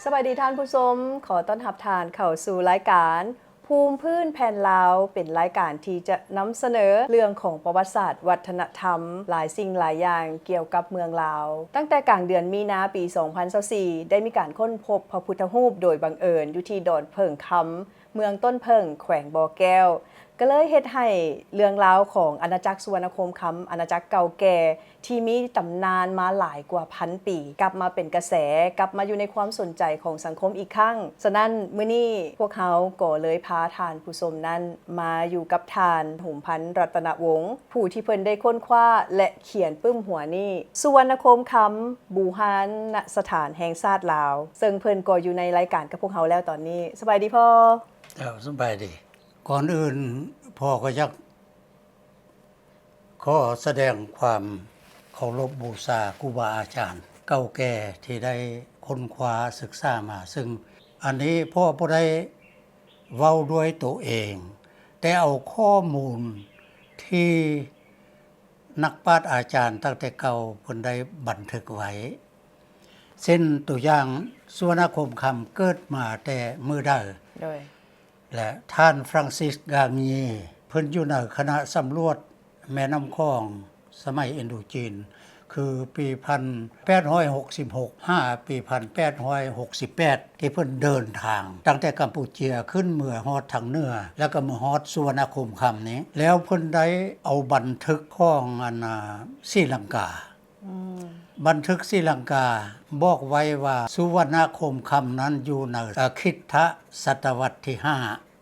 ສະບາຍດີທ່ານຜູ້ຊົມ, ຂໍຕ້ອນຮັບທ່ານເຂົ້າສູ່ລາຍການພູມພື້ນແຜ່ນລາວ, ເປັນລາຍການທີ່ຈະນຳສະເໜີເລື່ອງຂອງປະຫວັດສາດວັດທະນະທຳຫຼາຍສິ່ງຫຼາຍຢ່າງກ່ຽວກັບເມືອງລາວ. ຕັ້ງແຕ່ກາງເດືອນມີນາປີສອງພັນຊາວສີ່ ໄດ້ມີການຄົ້ນພົບພະພຸດທະຮູບໂດຍບັງເອີນຢູ່ທີ່ດອນເຜິ້ງຄຳ ເມືອງຕົ້ນເຜິ້ງ ແຂວງບໍ່ແກ້ວ ກໍເລີຍເຮັດໃຫ້ເລື່ອງລາວຂອງອານາຈັກສຸວັນນະຄົມຄຳ, ອານາຈັກເກົ່າແກ່ທີ່ມີຕຳນານມາຫຼາຍກວ່າພັນປີ ກັບມາເປັນກະແສ, ກັບມາຢູ່ໃນຄວາມສົນໃຈຂອງສັງຄົມອີກຄັ້ງ. ສະນັ້ນ, ມື້ນີ້ພວກເຮົາກໍເລີຍພາທ່ານຜູ້ຊົມນັ້ນມາຢູ່ກັບທ່ານ ຫຸມພັນ ລັດຕະນະວົງ ຜູ້ທີ່ເພິ່ນໄດ້ຄົ້ນຄວ້າ ແລະ ຂຽນປຶ້ມຫົວນີ້ ສຸວັນນະຄົມຄຳ ບູຮານະສະຖານແຫ່ງຊາດລາວ, ເຊິ່ງເພິ່ນກໍຢູ່ໃນລາຍການກັບພວກເຮົາແລ້ວຕອນນີ້. ສະບາຍດີພໍ່. ເຈົ້າ, ສະບາຍດີ. ກ່ອນອື່ນ ພໍ່ກໍຢາກຂໍສະແດງຄວາມເຄົາລົບບູຊາຄູບາອາຈານເກົ່າແກ່ທີ່ໄດ້ຄົ້ນຄວ້າສຶກສາມາ, ເຊິ່ງອັນນີ້ພໍ່ບໍ່ໄດ້ເວົ້າດ້ວຍໂຕເອງ, ແຕ່ເອົາຂໍ້ມູນທີ່ ນັກປາດອາຈານຕັ້ງແຕ່ເກົ່າເພິ່ນໄດ້ບັນທຶກໄວ້ ເຊັ່ນ ຕົວຢ່າງ ສຸວັນນະຄົມຄຳເກີດມາແຕ່ມື້ໃດ? ໂດຍ ແລະ ທ່ານ ຟຣັງຊິສ ກາງເຍ ເພິ່ນຢູ່ໃນຄະນະສຳຫຼວດແມ່ນ້ຳຂອງສະໄໝອິນໂດຈີນ ຄືປີພັນແປດຮ້ອຍຫົກສິບຫົກ ຫາປີພັນແປດຮ້ອຍຫົກສິບແປດ ທີ່ເພິ່ນເດີນທາງຕັ້ງແຕ່ກຳປູເຈຍຂຶ້ນເມືອຮອດທາງເໜືອ ແລ້ວກໍມາຮອດສຸວັນນະຄົມຄຳນີ້ ແລ້ວເພິ່ນໄດ້ເອົາບັນທຶກຂອງອັນນາສີລັງກາ ອືມ ບັນທຶກສີລັງກາບອກໄວ້ວ່າ ສຸວັນນະຄົມຄຳນັ້ນຢູ່ໃນ ອາ ຄຣິສຕະສະຕະວັດທີຫ້າ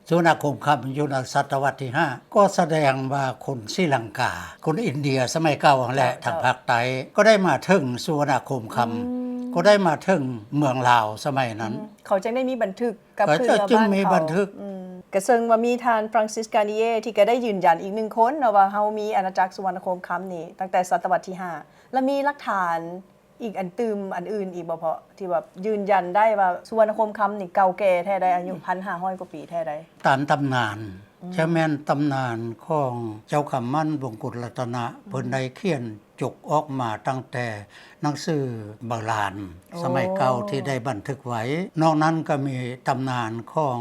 ສຸວັນນະຄົມຄຳຢູ່ໃນສະຕະວັດທີຫ້າ ກໍສະແດງວ່າຄົນສີລັງກາ ຄົນອິນເດຍສະໄໝເກົ່າຫັ້ນແຫຼະ ເຈົ້າ ທາງພາກໃຕ້ ກໍໄດ້ມາເຖິງສຸວັນນະຄົມຄຳ ອືມ ກໍໄດ້ມາເຖິງເມືອງລາວສະໄໝນັ້ນ ອືມ ເຂົາຈຶ່ງໄດ້ມີບັນທຶກກັບຄືນມາບ້ານເຂົາ ອືມ ກະເຊິ່ງວ່າມີທ່ານ ຟຣັງຊິສ ການີເຢ ທີ່ກະໄດ້ຢືນຢັນອີກໜຶ່ງຄົນເນາະ ວ່າເຮົາມີອານາຈັກສຸວັນນະຄົມຄຳນີ້ຕັ້ງແຕ່ສະຕະວັດທີຫ້າ ແລະ ມີຫຼັກຖານ ອີກອັນຕື່ມອັນອື່ນອີກບໍ່ພໍ່ ທີ່ແບບຢືນຢັນໄດ້ວ່າສຸວັນນະຄົມຄຳນີ້ເກົ່າແກ່ແທ້ໃດ ອາຍຸ ອືມ ພັນຫ້າຮ້ອຍກວ່າປີແທ້ໃດ? ຕາມຕຳນານ ອືມ ຈະແມ່ນຕຳນານຂອງເຈົ້າຄຳໝັ້ນ ວົງກຸດລັດຕະນະ ອືມ ເພິ່ນໄດ້ຂຽນຈົກອອກມາຕັ້ງແຕ່ໜັງສືໂບລານ ໂອ້ ສະໄໝເກົ່າທີ່ໄດ້ບັນທຶກໄວ້. ນອກນັ້ນກໍມີຕຳນານຂອງ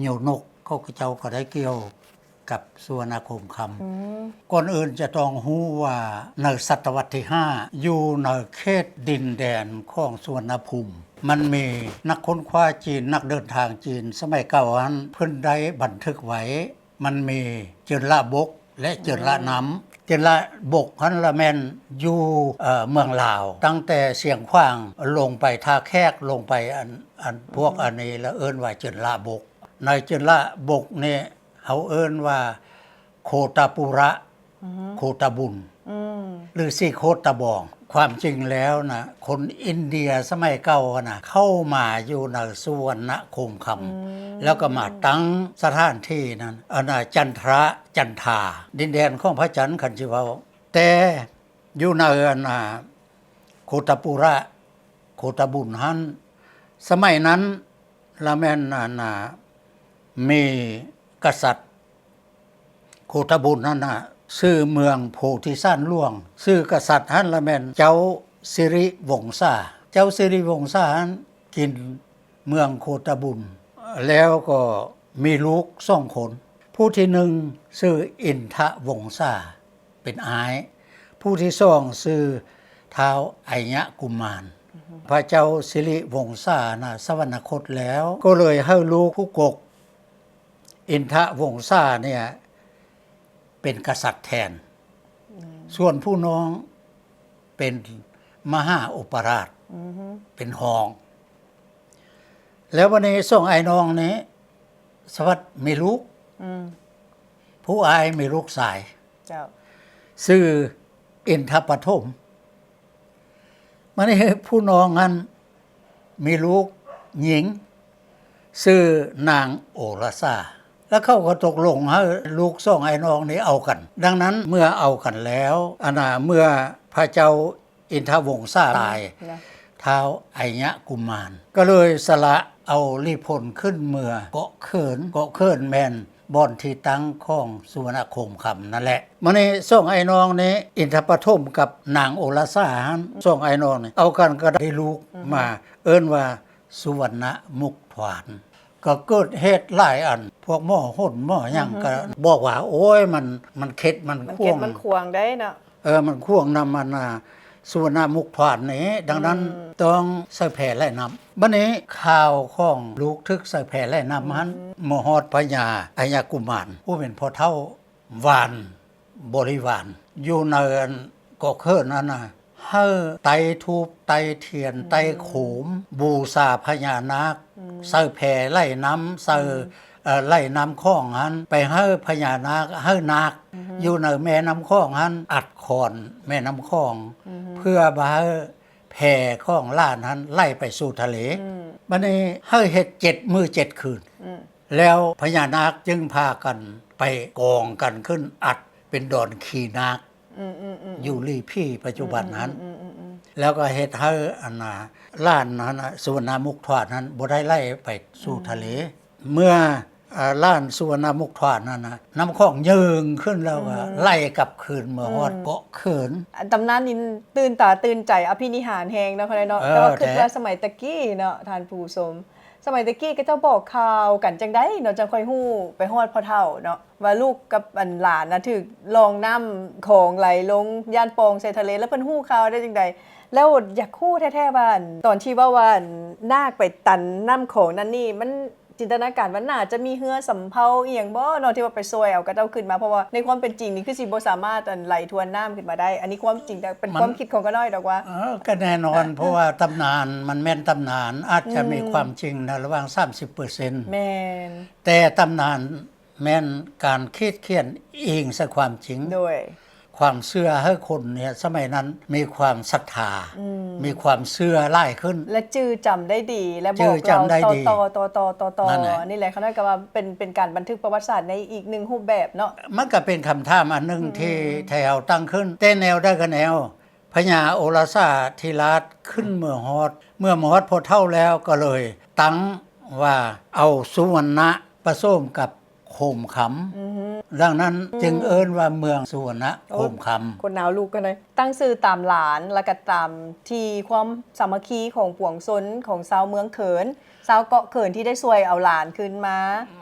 ໂຍນົກ ເຂົາເຈົ້າກໍໄດ້ກ່ຽວ ກັບສຸວັນນະຄົມຄຳ ອືມ ກ່ອນອື່ນຈະຕ້ອງຮູ້ວ່າໃນສະຕະວັດທີຫ້າ ຢູ່ໃນເຂດດິນແດນຂອງສຸວັນນະພູມ ມັນມີນັກຄົ້ນຄວ້າຈີນ ນັກເດີນທາງຈີນສະໄໝເກົ່າຫັ້ນ ເພິ່ນໄດ້ບັນທຶກໄວ້ ມັນມີເຈີນລະບົກ ແລະ ເຈີນລະນ້ຳ ອືມ ເຈີນລະບົກຫັ້ນລະແມ່ນຢູ່ ເອີ ເມືອງລາວ ຕັ້ງແຕ່ຊຽງຂວາງລົງໄປທ່າແຂກ ລົງໄປອັນ ອັນພວກ ອືມ ອັນນີ້ລະເອີ້ນວ່າເຈີນລະບົກ ໃນເຈີນລະບົກນີ້ ເຮົາເອີ້ນວ່າໂຄຕະປຸລະ ອືຮຶ ໂຄຕະບຸນ ອືມ ຫຼື ສີໂຄດຕະບອງ. ຄວາມຈິງແລ້ວນະ ຄົນອິນເດຍສະໄໝເກົ່ານະ ເຂົ້າມາຢູ່ໃນສຸວັນນະຄົມຄຳ ອືມ ແລ້ວກໍມາຕັ້ງສະຖານທີ່ນັ້ນ ອັນນາ ຈັນທະ ຈັນທາ ດິນແດນຂອງພະຈັນ ຄັນຊິເວົ້າ. ແຕ່ຢູ່ໃນ ອັນນາ ໂຄຕະປຸລະ ໂຄຕະບຸນຫັ້ນ ສະໄໝນັ້ນ ລະແມ່ນ ອັນນາ ມີກະສັດ ໂຄຕະບຸນນັ້ນນະ ຊື່ເມືອງໂພທິສານຫຼວງ ຊື່ກະສັດຫັ້ນລະແມ່ນເຈົ້າສິລິວົງສາ. ເຈົ້າສິລິວົງສາຫັ້ນກິນເມືອງໂຄຕະບຸນ ແລ້ວກໍມີລູກສອງຄົນ. ຜູ້ທີໜຶ່ງຊື່ອິນທະວົງສາ ເປັນອ້າຍ, ຜູ້ທີສອງຊື່ທ້າວໄອຍະກຸມານ. ອືຮຶ ພະເຈົ້າສິລິວົງສານະ ສະຫວັນນະຄົດແລ້ວ ກໍເລີຍໃຫ້ລູກຜູ້ກົກ ອິນທະວົງສາເນ່ຍ ເປັນກະສັດແທນ. ອືມ ສ່ວນຜູ້ນ້ອງເປັນມະຫາອຸປະລາດ ອືຮຶ ເປັນຮອງ. ແລ້ວບັດນີ້ສອງອ້າຍນ້ອງນີ້ ສະຫວັດມີລູກ ອືມ ຜູ້ອ້າຍມີລູກຊາຍ ເຈົ້າ ຊື່ອິນທະປະຖົມ. ມານີ້ຜູ້ນ້ອງຫັ້ນມີລູກຍິງຊື່ນາງໂອລະສາ ແລ້ວເຂົາກໍຕົກລົງໃຫ້ລູກສອງອ້າຍນ້ອງນີ້ເອົາກັນ. ດັ່ງນັ້ນເມື່ອເອົາກັນແລ້ວ ອັນນາ ເມື່ອພະເຈົ້າ ອິນທະວົງສາຕາຍ ນະ ທ້າວໄອຍະກຸມານ ກໍເລີຍສະຫຼະເອົາລີພົນຂຶ້ນເມືອເກາະເຂີນ. ເກາະເຂີນແມ່ນບ່ອນທີ່ຕັ້ງຂອງສຸວັນນະຄົມຄຳນັ້ນແຫຼະ. ມານີ້ສອງອ້າຍນ້ອງນີ້ ອິນທະປະຖົມກັບນາງໂອລະສາຫັ້ນ ສອງອ້າຍນ້ອງນີ້ ເອົາກັນກໍໄດ້ລູກ ອືຮຶ ມາ ເອີ້ນວ່າ ສຸວັນນະມຸກທວານ ກໍເກີດເຫດຫຼາຍອັນ ພວກໝໍຫົນໝໍຫຍັງ ອືຮຶ ກໍບອກວ່າ ໂອ້ຍ ມັນ ມັນເຂັດມັນ ມັນເຂັດ ຂວງ ມັນຂວາງໄດ໋ເນາະ ເອີ ມັນຂວາງນຳອັນນ່າ ສຸວັນນະມຸກທວານນີ້ ດັ່ງນັ້ນ ອືມ ຕ້ອງໃສ່ແພໄລ່ນ້ຳ. ບັດນີ້ຂ່າວຂອງລູກຖືກໃສ່ແພໄລ່ນ້ຳຫັ້ນ ອືມ ມາຮອດພະຍາໄອຍະກຸມານ ຜູ້ເປັນພໍ່ເຖົ້າ ວານບໍລິວານ ຢູ່ໃນອັນເກາະເຂີນນັ້ນນະ ໃຫ້ໄຕ້ທູບໄຕ້ທຽນ ອືມ ໄຕ້ໂຄມ ບູຊາພະຍານາກ ອືມ ໃສ່ແພໄລ່ນ້ຳ ໃສ່ ອືມ ເອີ ໄລ່ນ້ຳຂອງຫັ້ນ ໄປໃຫ້ພະຍານາກ ໃຫ້ນາກ ອືຮຶ ຢູ່ໃນແມ່ນ້ຳຂອງຫັ້ນ ອັດຄອນແມ່ນ້ຳຂອງ ອືຮຶ ເພື່ອບໍ່ໃຫ້ແພຂອງຫຼານຫັ້ນໄຫຼໄປສູ່ທະເລ ອືມ ບັດນີ້ໃຫ້ເຮັດເຈັດມື້ເຈັດຄືນ ອືມ ແລ້ວພະຍານາກຈຶ່ງພາກັນໄປກອງກັນຂຶ້ນອັດເປັນດອນຂີ້ນາກ ອືມໆໆໆ ຢູ່ຫຼີ່ຜີປັດຈຸບັນຫັ້ນ ອືມໆໆໆ ແລ້ວກໍເຮັດໃຫ້ອັນນ່າ ຫຼານຫັ້ນນະ ສຸວັນນະມຸກທວານນັ້ນບໍ່ໄດ້ໄຫຼໄປສູ່ທະເລ ອືມ ເມື່ອ ອາ ຫຼານສຸວັນນະມຸກທວານນັ້ນນະ ນ້ຳຂອງເຢິງຂຶ້ນແລ້ວກໍ ອືມ ໄຫຼກັບຄືນມາຮອດ ອືມ ເກາະເຂີນ. ອັນຕຳນານນີ້ຕື່ນຕາຕື່ນໃຈ ອະພິນິຫານແຮງເນາະ ເນາະ ເອີ ແຕ່ວ່າຄິດວ່າ ແທ້ ສະໄໝແຕ່ກີ້ເນາະ ທ່ານຜູ້ຊົມ ສະໄໝແຕ່ກີ້ເຂົາເຈົ້າບອກຂ່າວກັນຈັ່ງໃດເນາະ ຈັ່ງຄ່ອຍຮູ້ໄປຮອດພໍ່ເຖົ້າເນາະ ວ່າລູກກັບອັນຫຼານນະຖືກລ່ອງນ້ຳຂອງໄຫຼລົງ ຢ້ານປ່ອງໃສ່ທະເລ ແລ້ວເພິ່ນຮູ້ຂ່າວໄດ້ຈັ່ງໃດ? ແລ້ວຢາກຮູ້ແທ້ໆວ່າ ຕອນທີ່ເວົ້າວ່າ ນາກໄປຕັນນ້ຳຂອງນັ້ນນີ້ ມັນ ຈິນຕະນາການວ່າໜ້າຈະມີເຮືອສຳເພົາອີ່ຫຍັງບໍ່ເນາະ ທີ່ວ່າໄປຊ່ອຍເອົາເຂົາເຈົ້າຂຶ້ນມາ ເພາະວ່າໃນຄວາມເປັນຈິງນີ້ຄືຊິບໍ່ສາມາດ ອັນ ໄຫຼທວນນ້ຳຂຶ້ນມາໄດ້ ອັນນີ້ຄວາມຈິງ ແຕ່ເປັນ ມັນ ຄວາມຄິດຂອງຂ້ານ້ອຍດອກວ່າ ເອີ ກໍແນ່ນອນ ເພາະວ່າຕຳນານມັນແມ່ນຕຳນານ ອາດຈະມີ ອືມ ຄວາມຈິງໃນລະຫວ່າງສາມສິບເປີເຊັນ ແມ່ນ ແຕ່ຕຳນານແມ່ນການຂີດຂຽນອີງໃສ່ຄວາມຈິງ ໂດຍ ຄວາມເຊື່ອໃຫ້ຄົນເນຍ ສະໄໝນັ້ນມີຄວາມສັດທາ ອືມ ມີຄວາມເຊື່ອຫຼາຍຂຶ້ນ ແລະ ຈື່ຈຳໄດ້ດີ ແລະ ບອກເລົ່າ ຈື່ຈຳໄດ້ດີ ຕໍ່ໆໆໆໆ ນັ້ນແຫຼະ ນີ້ແຫຼະ ຂ້ານ້ອຍກໍວ່າເປັນ ເປັນການບັນທຶກປະຫວັດສາດໃນອີກໜຶ່ງຮູບແບບເນາະ ມັນກໍເປັນຄຳຖາມອັນໜຶ່ງ ອືມ ທີ່ ທີ່ເຮົາຕັ້ງຂຶ້ນ ແຕ່ແນວໃດກໍແນວ ພະຍາໂອລະສາທິລາດຂຶ້ນເມືອຮອດ ເມື່ອມາຮອດພໍ່ເຖົ້າແລ້ວກໍເລີຍຕັ້ງວ່າ ເອົາສຸວັນນະປະສົມກັບ ໂຄມຄຳ ອືຮຶ ດັ່ງນັ້ນ ອືມ ຈຶ່ງເອີ້ນວ່າເມືອງສຸວັນນະ ໂອ້ ໂຄມຄຳ ຄົນໜາວລຸກກັນເລີຍ ຕັ້ງຊື່ຕາມຫຼານ ແລ້ວກໍຕາມທີ່ຄວາມສາມັກຄີຂອງປວງຊົນຂອງຊາວເມືອງເຂີນ ຊາວເກາະເຂີນທີ່ໄດ້ຊ່ວຍເອົາຫຼານຄືນມາ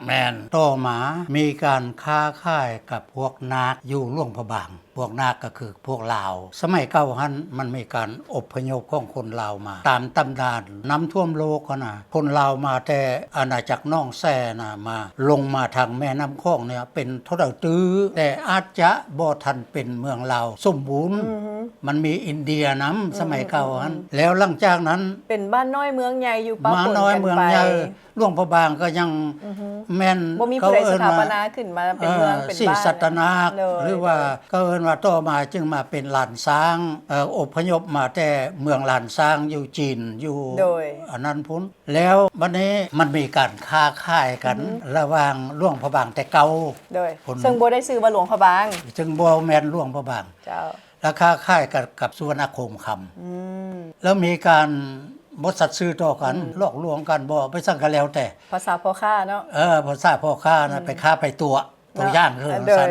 ແມ່ນ ຕໍ່ມາມີການຄ້າຂາຍກັບພວກນາກຢູ່ຫຼວງພະບາງ ພວກນາກກໍຄືພວກລາວ ສະໄໝເກົ່າຫັ້ນມັນມີການອົບພະຍົບຂອງຄົນລາວມາ ຕາມຕຳນານນ້ຳຖ້ວມໂລກຫັ້ນນະ ຄົນລາວມາແຕ່ອານາຈັກໜອງແສນະ ມາ ລົງມາທາງແມ່ນ້ຳຂອງເນຍເປັນເທົ່າໃດຕື້ ແຕ່ອາດຈະບໍ່ທັນເປັນເມືອງລາວສົມບູນ ອືຮຶ ມັນມີອິນເດຍນຳ ອືມ ສະໄໝເກົ່າຫັ້ນ ອືມ ແລ້ວຫຼັງຈາກນັ້ນ ເປັນບ້ານນ້ອຍເມືອງໃຫຍ່ຢູ່ປະປົນກັນໄປ ບ້ານນ້ອຍເມືອງໃຫຍ່ ຫຼວງພະບາງກໍຍັງ ອືຮຶ ແມ່ນ ບໍ່ມີຜູ້ໃດສະຖາປະນາຂຶ້ນມາເປັນເມືອງ ເອີ ເປັນບ້ານ ສີສັດຕະນາກ ໂດຍ ຫຼືວ່າ ໂດຍ ເຂົາເອີ້ນວ່າຕໍ່ມາຈຶ່ງມາເປັນລ້ານຊ້າງ ເອີ ອົບພະຍົບມາແຕ່ເມືອງລ້ານຊ້າງຢູ່ຈີນ ຢູ່ ໂດຍ ອັນນັ້ນພຸ້ນ ແລ້ວບັດນີ້ມັນມີການຄ້າຂາຍກັນ ອືຮຶ ລະຫວ່າງຫຼວງພະບາງແຕ່ເກົ່າ ໂດຍ ເຊິ່ງບໍ່ໄດ້ຊື່ວ່າຫຼວງພະບາງ ເຊິ່ງບໍ່ແມ່ນຫຼວງພະບາງ ເຈົ້າ ລະຄ້າຂາຍກັນກັບສຸວັນນະໂຄມຄຳ ອືມ ແລ້ວມີການບໍ່ສັດຊື່ຕໍ່ກັນ ອືມ ຫຼອກລວງກັນບໍ ໄປສັງກະແລ້ວແຕ່ ພາສາພໍ່ຄ້າເນາະ ເອີ ພາສາພໍ່ຄ້ານະ ອືມ ໄປຄ້າໄປຕົວະ ຕົວຢ່າງຄື ອ່າ ໂດຍ ຊັ້ນ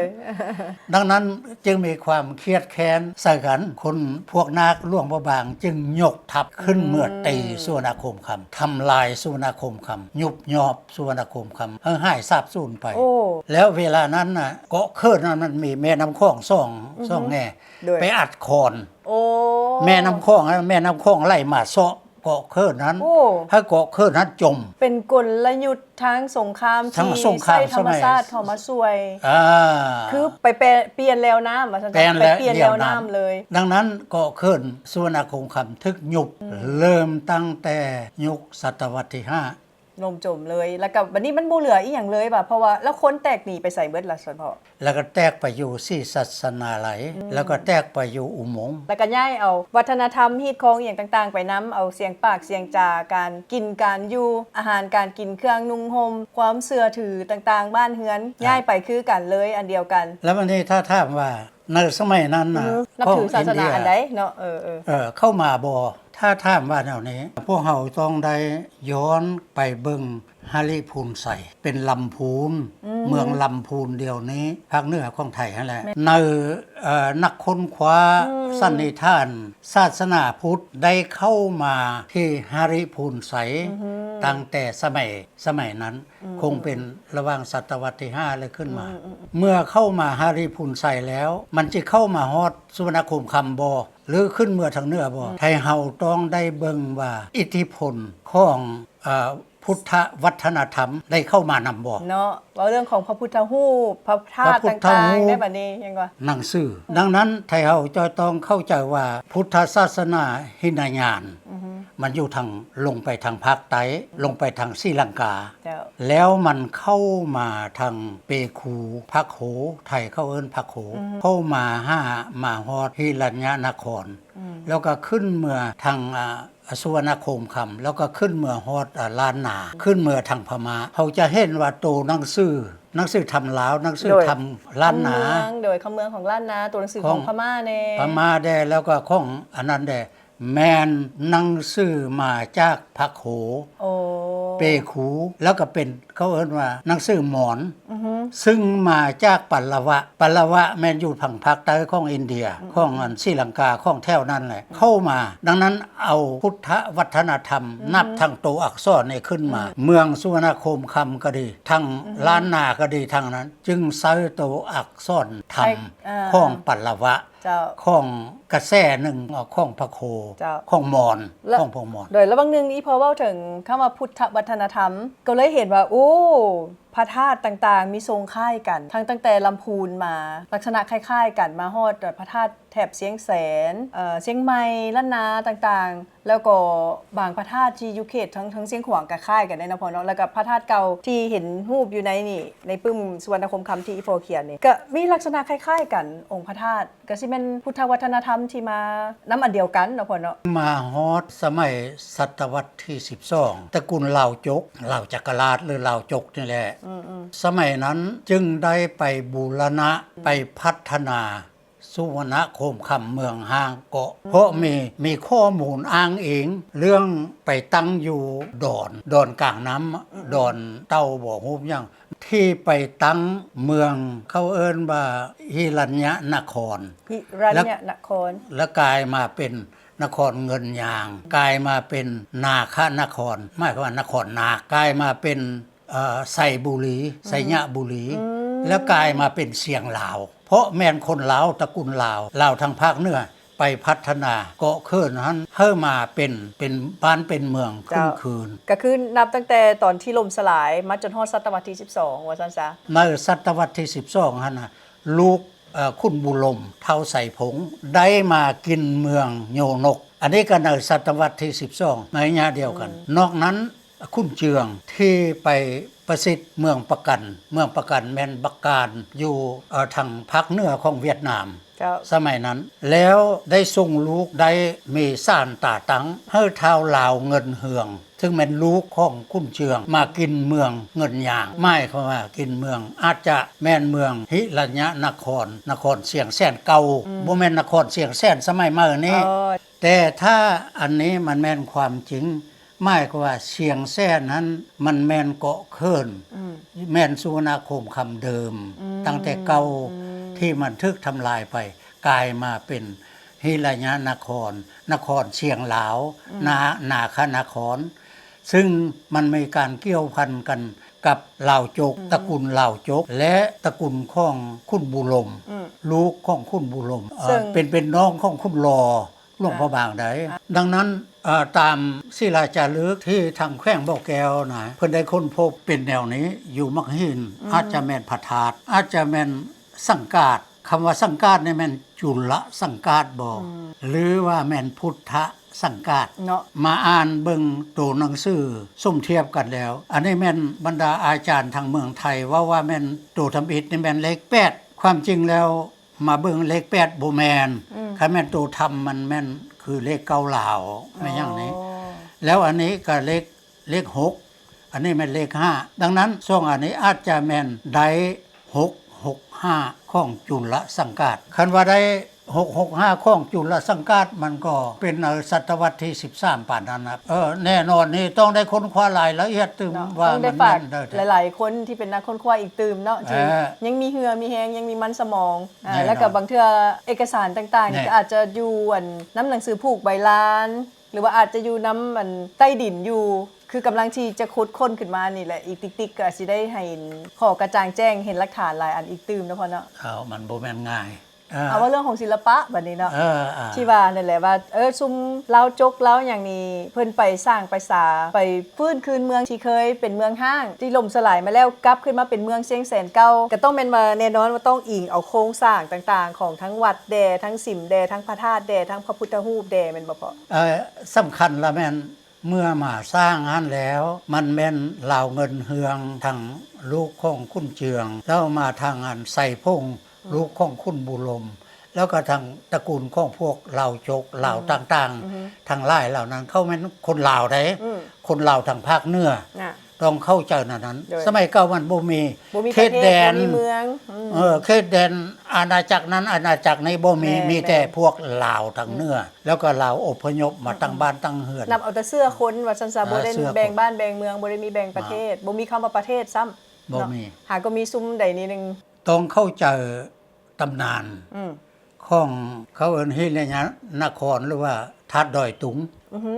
ດັ່ງນັ້ນຈຶ່ງມີຄວາມຄຽດແຄ້ນໃສ່ກັນ ຄົນພວກນາກຫຼວງພະບາງຈຶ່ງຍົກທັບຂຶ້ນ ອືມ ເມືອຕີສຸວັນນະໂຄມຄຳ ທຳລາຍສຸວັນນະໂຄມຄຳ ຍຸບຍອບສຸວັນນະໂຄມຄຳ ໃຫ້ຫາຍສາບສູນໄປ ໂອ້ ແລ້ວເວລານັ້ນນະ ເກາະເຂີນນັ້ນມັນມີແມ່ນ້ຳຂອງສອງ ອືຮຶ ສອງແງ່ ໂດຍ ໄປອັດຄອນ ໂອ້ ແມ່ນ້ຳຂອງ ແມ່ນ້ຳຂອງໄຫຼມາເຊາະເກາະເຂີນນັ້ນ ໂອ້ ໃຫ້ເກາະເຂີນນັ້ນຈົມ ເປັນກົນລະຍຸດ ທາງສົງຄາມ ທາງ ທີ່ ສົງຄາມ ໃຊ້ທຳມະຊາດ ສະໄໝ ເຂົ້າມາຊ່ວຍ ອ່າ ຄືໄປແປ ປ່ຽນແລວນ້ຳວ່າຊັ້ນ ແປນ ໄປປ່ຽນແລວນ້ຳ ແລວນ້ຳເລີຍ ດັ່ງນັ້ນເກາະເຂີນສຸວັນນະຄົງຄຳຖືກຍຸບ ອືມ ເລີ່ມຕັ້ງແຕ່ຍຸກສະຕະວັດທີຫ້າ ລົ້ມຈົມເລີຍ ແລ້ວກໍບັດນີ້ມັນບໍ່ເຫຼືອອີ່ຫຍັງເລີຍວ່າ ເພາະວ່າ ແລ້ວຄົນແຕກໜີໄປໃສເບິດລະ ສະເພາະ ແລ້ວກໍແຕກໄປຢູ່ສີສັດສະນາໄລ ອືມ ແລ້ວກໍແຕກໄປຢູ່ອຸໂມງ ແລ້ວກໍຍ້າຍເອົາວັດທະນະທຳ ຮີດຄອງອີ່ຫຍັງຕ່າງໆໄປນຳ ເອົາສຽງປາກສຽງຈາ ການກິນການຢູ່ ອາຫານການກິນ ເຄື່ອງນຸ່ງຫົ່ມ ຄວາມເຊື່ອຖືຕ່າງໆ ບ້ານເຮືອນ ອ່າ ຍ້າຍໄປຄືກັນເລີຍ ອັນດຽວກັນ ແລ້ວບັດນີ້ຖ້າຖາມວ່າ ໃນສະໄໝນັ້ນນະ ອືມ ນັບຖືສາສະໜາອັນໃດເນາະ ເອີໆ ເອີ ເຂົ້າມາບໍ່? ຖ້າຖາມວ່າແນວນີ້ ພວກເຮົາຕ້ອງໄດ້ຍ້ອນໄປເບິ່ງຫະລິພູນໄຊ ເປັນລຳພູນ ອືມ ເມືອງລຳພູນດຽວນີ້ ພາກເໜືອຂອງໄທຫັ້ນແຫຼະ. ໃນ ເອີ ນັກຄົ້ນຄວ້າ ອືມ ສັນນິຖານ ສາສະໜາພຸດໄດ້ເຂົ້າມາທີ່ຫະລິພູນໄຊ ອືຮຶ ຕັ້ງແຕ່ສະໄໝ ສະໄໝນັ້ນ ອືມ ຄົງເປັນລະຫວ່າງສະຕະວັດທີຫ້າ ແລະ ຂຶ້ນມາ. ອືມໆໆ ເມື່ອເຂົ້າມາຫະລິພູນໄຊແລ້ວ ມັນຈະເຂົ້າມາຮອດສຸວັນນະໂຄມຄຳບໍ່ ຫຼື ຂຶ້ນເມືອທາງເໜືອບໍ່? ອືມ ໄທເຮົາຕ້ອງໄດ້ເບິ່ງວ່າອິດທິພົນຂອງ ເອີ ພຸດທະວັດທະນະທຳໄດ້ເຂົ້າມານຳບໍ່? ເນາະ ເວົ້າເລື່ອງຂອງພະພຸດທະຮູບ ພະທາດຕ່າງໆ ໄດ້ບັດນີ້ ຍັງວ່າ ໜັງສື. ອືມ ດັ່ງນັ້ນ ໄທເຮົາຈະຕ້ອງເຂົ້າໃຈວ່າ ພຸດທະສາສະໜາຫິນະຍານ ອືຮຶ ມັນຢູ່ທາງ ລົງໄປທາງພາກໃຕ້ ອືມ ລົງໄປທາງສີລັງກາ ເຈົ້າ ແລ້ວມັນເຂົ້າມາທາງເປຄູ ພາກໂຮ ໄທເຂົາເອີ້ນພາກໂຮ ອືຮຶ ເຂົ້າມາຫາ ມາຮອດຫິລັນຍະນະຄອນ ອືມ ແລ້ວກໍຂຶ້ນເມືອທາງ ອາ ສຸວັນນະໂຄມຄຳ ແລ້ວກໍຂຶ້ນເມືອຮອດ ອາ ລ້ານນາ ຂຶ້ນເມືອທາງພະມ້າ. ເຮົາຈະເຫັນວ່າໂຕໜັງສື ໜັງສືທຳລາວ ໜັງສື ໂດຍ ທຳລ້ານນາ ຄຳເມືອງ ໂດຍ ຄຳເມືອງຂອງລ້ານນາ ໂຕໜັງສືຂອງ ຂອງພະມ້າແດ່ ພະມ້າແດ່ ແລ້ວກໍຂອງອັນນັ້ນແດ່ ແມ່ນໜັງສືມາຈາກພາກໂຮ ໂອ້ ເປຄູ ແລ້ວກໍເປັນ ເຂົາເອີ້ນວ່າໜັງສືມອນ ອືຮຶ ຊຶ່ງມາຈາກປະລະວະ ປະລະວະແມ່ນຢູ່ທາງພາກໃຕ້ຂອງອິນເດຍ ອືມ ຂອງອັນສີລັງກາ ຂອງແຖວນັ້ນແຫຼະ ອືມ ເຂົ້າມາ. ດັ່ງນັ້ນ ເອົາພຸດທະວັດທະນະທຳ ອືຮຶ ນັບທັງໂຕອັກສອນນີ້ຂຶ້ນມາ ອືມ ເມືອງສຸວັນນະໂຄມຄຳກໍດີ ທັງ ອືຮຶ ລ້ານນາກໍດີ ທັງນັ້ນ ຈຶ່ງໃຊ້ໂຕອັກສອນທຳ ໃຊ້ ເອີ ຂອງປະລະວະ ເຈົ້າ ຂອງກະແສໜຶ່ງຂອງພະໂຄ ເຈົ້າ ຂອງມອນ ແລະ ຂອງພວກມອນ. ໂດຍ ລະຫວ່າງໜຶ່ງນີ້ພໍເວົ້າເຖິງຄຳວ່າພຸດທະວັດທະນະທຳ ກໍເລີຍເຫັນວ່າ ໂອ້ ພະທາດຕ່າງໆ ມີຊົງຄ້າຍກັນ ທັງຕັ້ງແຕ່ລຳພູນມາ ລັກສະນະຄ້າຍໆກັນ ມາຮອດພະທາດແຖບຊຽງແສນ ເອີ ຊຽງໃໝ່ ລ້ານນາຕ່າງໆ ແລ້ວກໍບາງພະທາດທີ່ຢູ່ເຂດທາງ ທາງຊຽງຂວາງກໍຄ້າຍກັນເດ້ເນາະພໍ່ເນາະ ແລ້ວກໍພະທາດເກົ່າທີ່ເຫັນຮູບຢູ່ໃນນີ້ ໃນປຶ້ມສຸວັນນະຄົມຄຳທີ່ອີ່ພໍ່ຂຽນນີ້ ກໍມີລັກສະນະຄ້າຍໆກັນ ອົງພະທາດ ກໍຊິແມ່ນພຸດທະວັດທະນະທຳທີ່ມານຳອັນດຽວກັນເນາະພໍ່ເນາະ. ມາຮອດສະໄໝສະຕະວັດທີສິບສອງ ຕະກຸນລາວຈົກ ລາວຈັກກະລາດ ຫຼື ລາວຈົກນີ້ແຫຼະ ອືມໆ ສະໄໝນັ້ນຈຶ່ງໄດ້ໄປບູລະນະ ອືມ ໄປພັດທະນາ ສຸວັນນະໂຄມຄຳເມືອງຫ້າງເກາະ ອືມ ເພາະມີ ມີຂໍ້ມູນອ້າງອີງເລື່ອງໄປຕັ້ງຢູ່ດອນ ດອນກາງນ້ຳ ອືມ ດອນເຕົ່າບໍ່ ຮູບຫຍັງ ທີ່ໄປຕັ້ງເມືອງ ເຂົາເອີ້ນວ່າຫິລັນຍະນະຄອນ ຫິລັນຍະນະຄອນ ແລະ ກາຍມາເປັນນະຄອນເງິນຍາງ ກາຍມາເປັນນາຄະນະຄອນ ໝາຍຄວາມວ່ານະຄອນນາກ ກາຍມາເປັນ ເອີ ໄຊບູລີ ອືມ ໄຊຍະບູລີ ອືມ ແລ້ວກາຍມາເປັນຊຽງລາວ ເພາະແມ່ນຄົນລາວ ຕະກຸນລາວ ລາວທາງພາກເໜືອ ໄປພັດທະນາເກາະເຂີນຫັ້ນ ໃຫ້ມາເປັນ ເປັນບ້ານເປັນເມືອງຂຶ້ນຄືນ ເຈົ້າ ກໍຄືນັບຕັ້ງແຕ່ຕອນທີ່ລົ້ມສະຫຼາຍ ມາຈົນຮອດສະຕະວັດທີສິບສອງ ວ່າຊັ້ນຊະ. ໃນສະຕະວັດທີສິບສອງຫັ້ນນະ ລູກ ເອີ ຂຸນບູລົມ ທ້າວໄຊພົງ ໄດ້ມາກິນເມືອງໂຍນົກ ອັນນີ້ກໍໃນສະຕະວັດທີສິບສອງ ໃນໄລຍະດຽວກັນ ອືມ ນອກນັ້ນ ຂຸນເຈືອງທີ່ໄປປະສິດເມືອງປະກັນ ເມືອງປະກັນແມ່ນບັກການ ຢູ່ ເອີ ທາງພາກເໜືອຂອງຫວຽດນາມ ເຈົ້າ ສະໄໝນັ້ນ ແລ້ວໄດ້ສົ່ງລູກ ໄດ້ມີສານຕາຕັ້ງໃຫ້ທ້າວລາວເງິນເຮືອງ ຊຶ່ງແມ່ນລູກຂອງຂຸນເຈືອງ ມາກິນເມືອງເງິນຍາງ ໝາຍຄວາມວ່າກິນເມືອງ ອາດຈະແມ່ນເມືອງຫິລັນຍະນະຄອນ ນະຄອນຊຽງແສນເກົ່າ ອືມ ບໍ່ແມ່ນນະຄອນຊຽງແສນສະໄໝໃໝ່ນີ້ ເອີ ແຕ່ຖ້າອັນນີ້ມັນແມ່ນຄວາມຈິງ ໝາຍຄວາມວ່າຊຽງແສນນັ້ນມັນແມ່ນເກາະເຂີນ ອືມ ແມ່ນສຸວັນນະໂຄມຄຳເດີມ ອືມ ຕັ້ງແຕ່ເກົ່າ ອືມ ທີ່ມັນຖືກທຳລາຍໄປ ກາຍມາເປັນຫິລະຍະນະຄອນ ນະຄອນຊຽງລາວ ອືມ ນາ ນາຄະນະຄອນ ຊຶ່ງມັນມີການກ່ຽວພັນກັນກັບລາວຈົກ ອືມ ຕະກຸນລາວຈົກ ແລະ ຕະກຸນຂອງຂຸນບູລົມ ອືມ ລູກຂອງຂຸນບູລົມ ເອີ ເຊິ່ງ ເປັນ ເປັນນ້ອງຂອງຂຸນຫຼໍ່ ຫຼວງພະບາງໃດ໋. ອ່າ ດັ່ງນັ້ນ ເອີ ຕາມສີລາຈາລຶກທີ່ທາງແຂວງບໍ່ແກ້ວນະ ເພິ່ນໄດ້ຄົ້ນພົບເປັນແນວນີ້ ຢູ່ໝາກຫີນ ອືມ ອາດຈະແມ່ນພະທາດ ອາດຈະແມ່ນສັງກາດ ຄຳວ່າສັງກາດນີ້ແມ່ນຈຸລະສັງກາດບໍ ອືມ ຫຼືວ່າແມ່ນພຸດທະສັງກາດເນາະ? ມາອ່ານເບິ່ງໂຕໜັງສືສົມທຽບກັນແລ້ວ ອັນນີ້ແມ່ນບັນດາອາຈານທາງເມືອງໄທເວົ້າວ່າແມ່ນໂຕທຳອິດນີ້ແມ່ນເລກແປດ ຄວາມຈິງແລ້ວ ມາເບິ່ງເລກແປດບໍ່ແມ່ນ ອືມ ຄັນແມ່ນໂຕທຳມັນແມ່ນຄືເລກເກົ້າລາວ ອໍ ແມ່ນຫຍັງນີ້ ແລ້ວອັນນີ້ກໍເລກ ເລກຫົກ ອັນນີ້ແມ່ນເລກຫ້າ ດັ່ງນັ້ນສອງອັນນີ້ອາດຈະແມ່ນໄດ້ຫົກຫົກຫ້າຂອງຈຸລະສັງກາດ ຄັນວ່າໄດ້ ຫົກຫົກຫ້າຂອງຈຸລະສັງກາດ ມັນກໍເປັນໃນສະຕະວັດທີສິບສາມປານນັ້ນນະ. ເອີ ແນ່ນອນນີ້ຕ້ອງໄດ້ຄົ້ນຄວ້າລາຍລະອຽດຕື່ມ ເນາະ ວ່າ ຕ້ອງໄດ້ ມັນ ຝາກ ແມ່ນເດີ ຫຼາຍໆຄົນທີ່ເປັນນັກຄົ້ນຄວ້າອີກຕື່ມເນາະ ທີ່ ເອີ ຍັງມີເຫື່ອມີແຮງ ຍັງມີມັນສະໝອງ ອ່າ ແນ່ນອນ ແລ້ວກໍບາງເທື່ອເອກະສານຕ່າງໆ ແນ່ ກໍອາດຈະຢູ່ອັນນຳໜັງສືຜູກໃບລານ ຫຼືວ່າອາດຈະຢູ່ນຳອັນໃຕ້ດິນຢູ່ ຄືກຳລັງທີ່ຈະຂຸດຄົ້ນຂຶ້ນມານີ້ແຫຼະ. ອີກຕິກໆກໍອາດຊິໄດ້ໃຫ້ຂໍ້ກະຈ່າງແຈ້ງ ເຫັນຫຼັກຖານຫຼາຍອັນອີກຕື່ມເນາະພໍ່ເນາະ. ເອົາ ມັນບໍ່ແມ່ນງ່າຍ. ເອີ ເອົາ ເວົ້າເລື່ອງຂອງສິລະປະບັດນີ້ເນາະ ເອີ ອ່າ ທີ່ວ່ານັ້ນແຫຼະວ່າ ເອີ ຊຸມລາວຈົກລາວຫຍັງນີ້ ເພິ່ນໄປສ້າງໄປສາ ໄປຟື້ນຄືນເມືອງທີ່ເຄີຍເປັນເມືອງຮ້າງ ທີ່ລົ້ມສະຫຼາຍມາແລ້ວ ກັບຄືນມາເປັນເມືອງຊຽງແສນເກົ່າ ກໍຕ້ອງແມ່ນວ່າ ແນ່ນອນວ່າຕ້ອງອີງເອົາໂຄງສ້າງຕ່າງໆ ຂອງທັງວັດແດ່ ທັງສິມແດ່ ທັງພະທາດແດ່ ທັງພະພຸດທະຮູບແດ່ ແມ່ນບໍ່ພໍ່? ເອີ ສຳຄັນລະແມ່ນ ເມື່ອມາສ້າງຫັ້ນແລ້ວ ມັນແມ່ນລາວເງິນເຮືອງ ທັງລູກຂອງຂຸນເຈືອງ ແລ້ວມາທາງອັນໄຊພົງ ອືມ ລູກຂອງຂຸນບູລົມ ແລ້ວກໍທັງຕະກູນຂອງພວກລາວຈົກ ລາວ ອືມ ຕ່າງໆ ອືມ ທັງຫຼາຍເຫຼົ່ານັ້ນ ເຂົາແມ່ນຄົນລາວໃດ໋ ອືມ ຄົນລາວທາງພາກເໜືອ ອ່າ ຕ້ອງເຂົ້າໃຈແນວນັ້ນ. ໂດຍ ສະໄໝເກົ່າມັນບໍ່ມີ ບໍ່ມີ ເຂດແດນ ປະເທດ ບໍ່ມີເມືອງ ອືມ ເອີ ເຂດແດນອານາຈັກນັ້ນອານາຈັກນີ້ບໍ່ມີ ແມ່ນ ມີແຕ່ ແມ່ນ ພວກລາວທາງເໜືອ ອືມ ແລ້ວກໍລາວອົບພະຍົບມາ ອືມ ຕັ້ງ ອືມ ບ້ານຕັ້ງເຮືອນ ນັບເອົາແຕ່ເຊື້ອຄົນວ່າຊັ້ນຊະ ເອີ ບໍ່ໄດ້ ເຊື້ອຄົນ ແບ່ງບ້ານແບ່ງເມືອງ ບໍ່ໄດ້ມີແບ່ງປະເທດ ບໍ່ມີຄຳວ່າປະເທດຊ້ຳ ບໍ່ ເນາະ ມີ ຫາກໍມີຊຸມໃດນີ້ໜຶ່ງ ຕ້ອງເຂົ້າໃຈຕຳນານ ອືມ ຂອງເຂົາເອີ້ນຫິລະຍະນະຄອນ ຫຼືວ່າທາດດອຍຕຸງ ອືຮຶ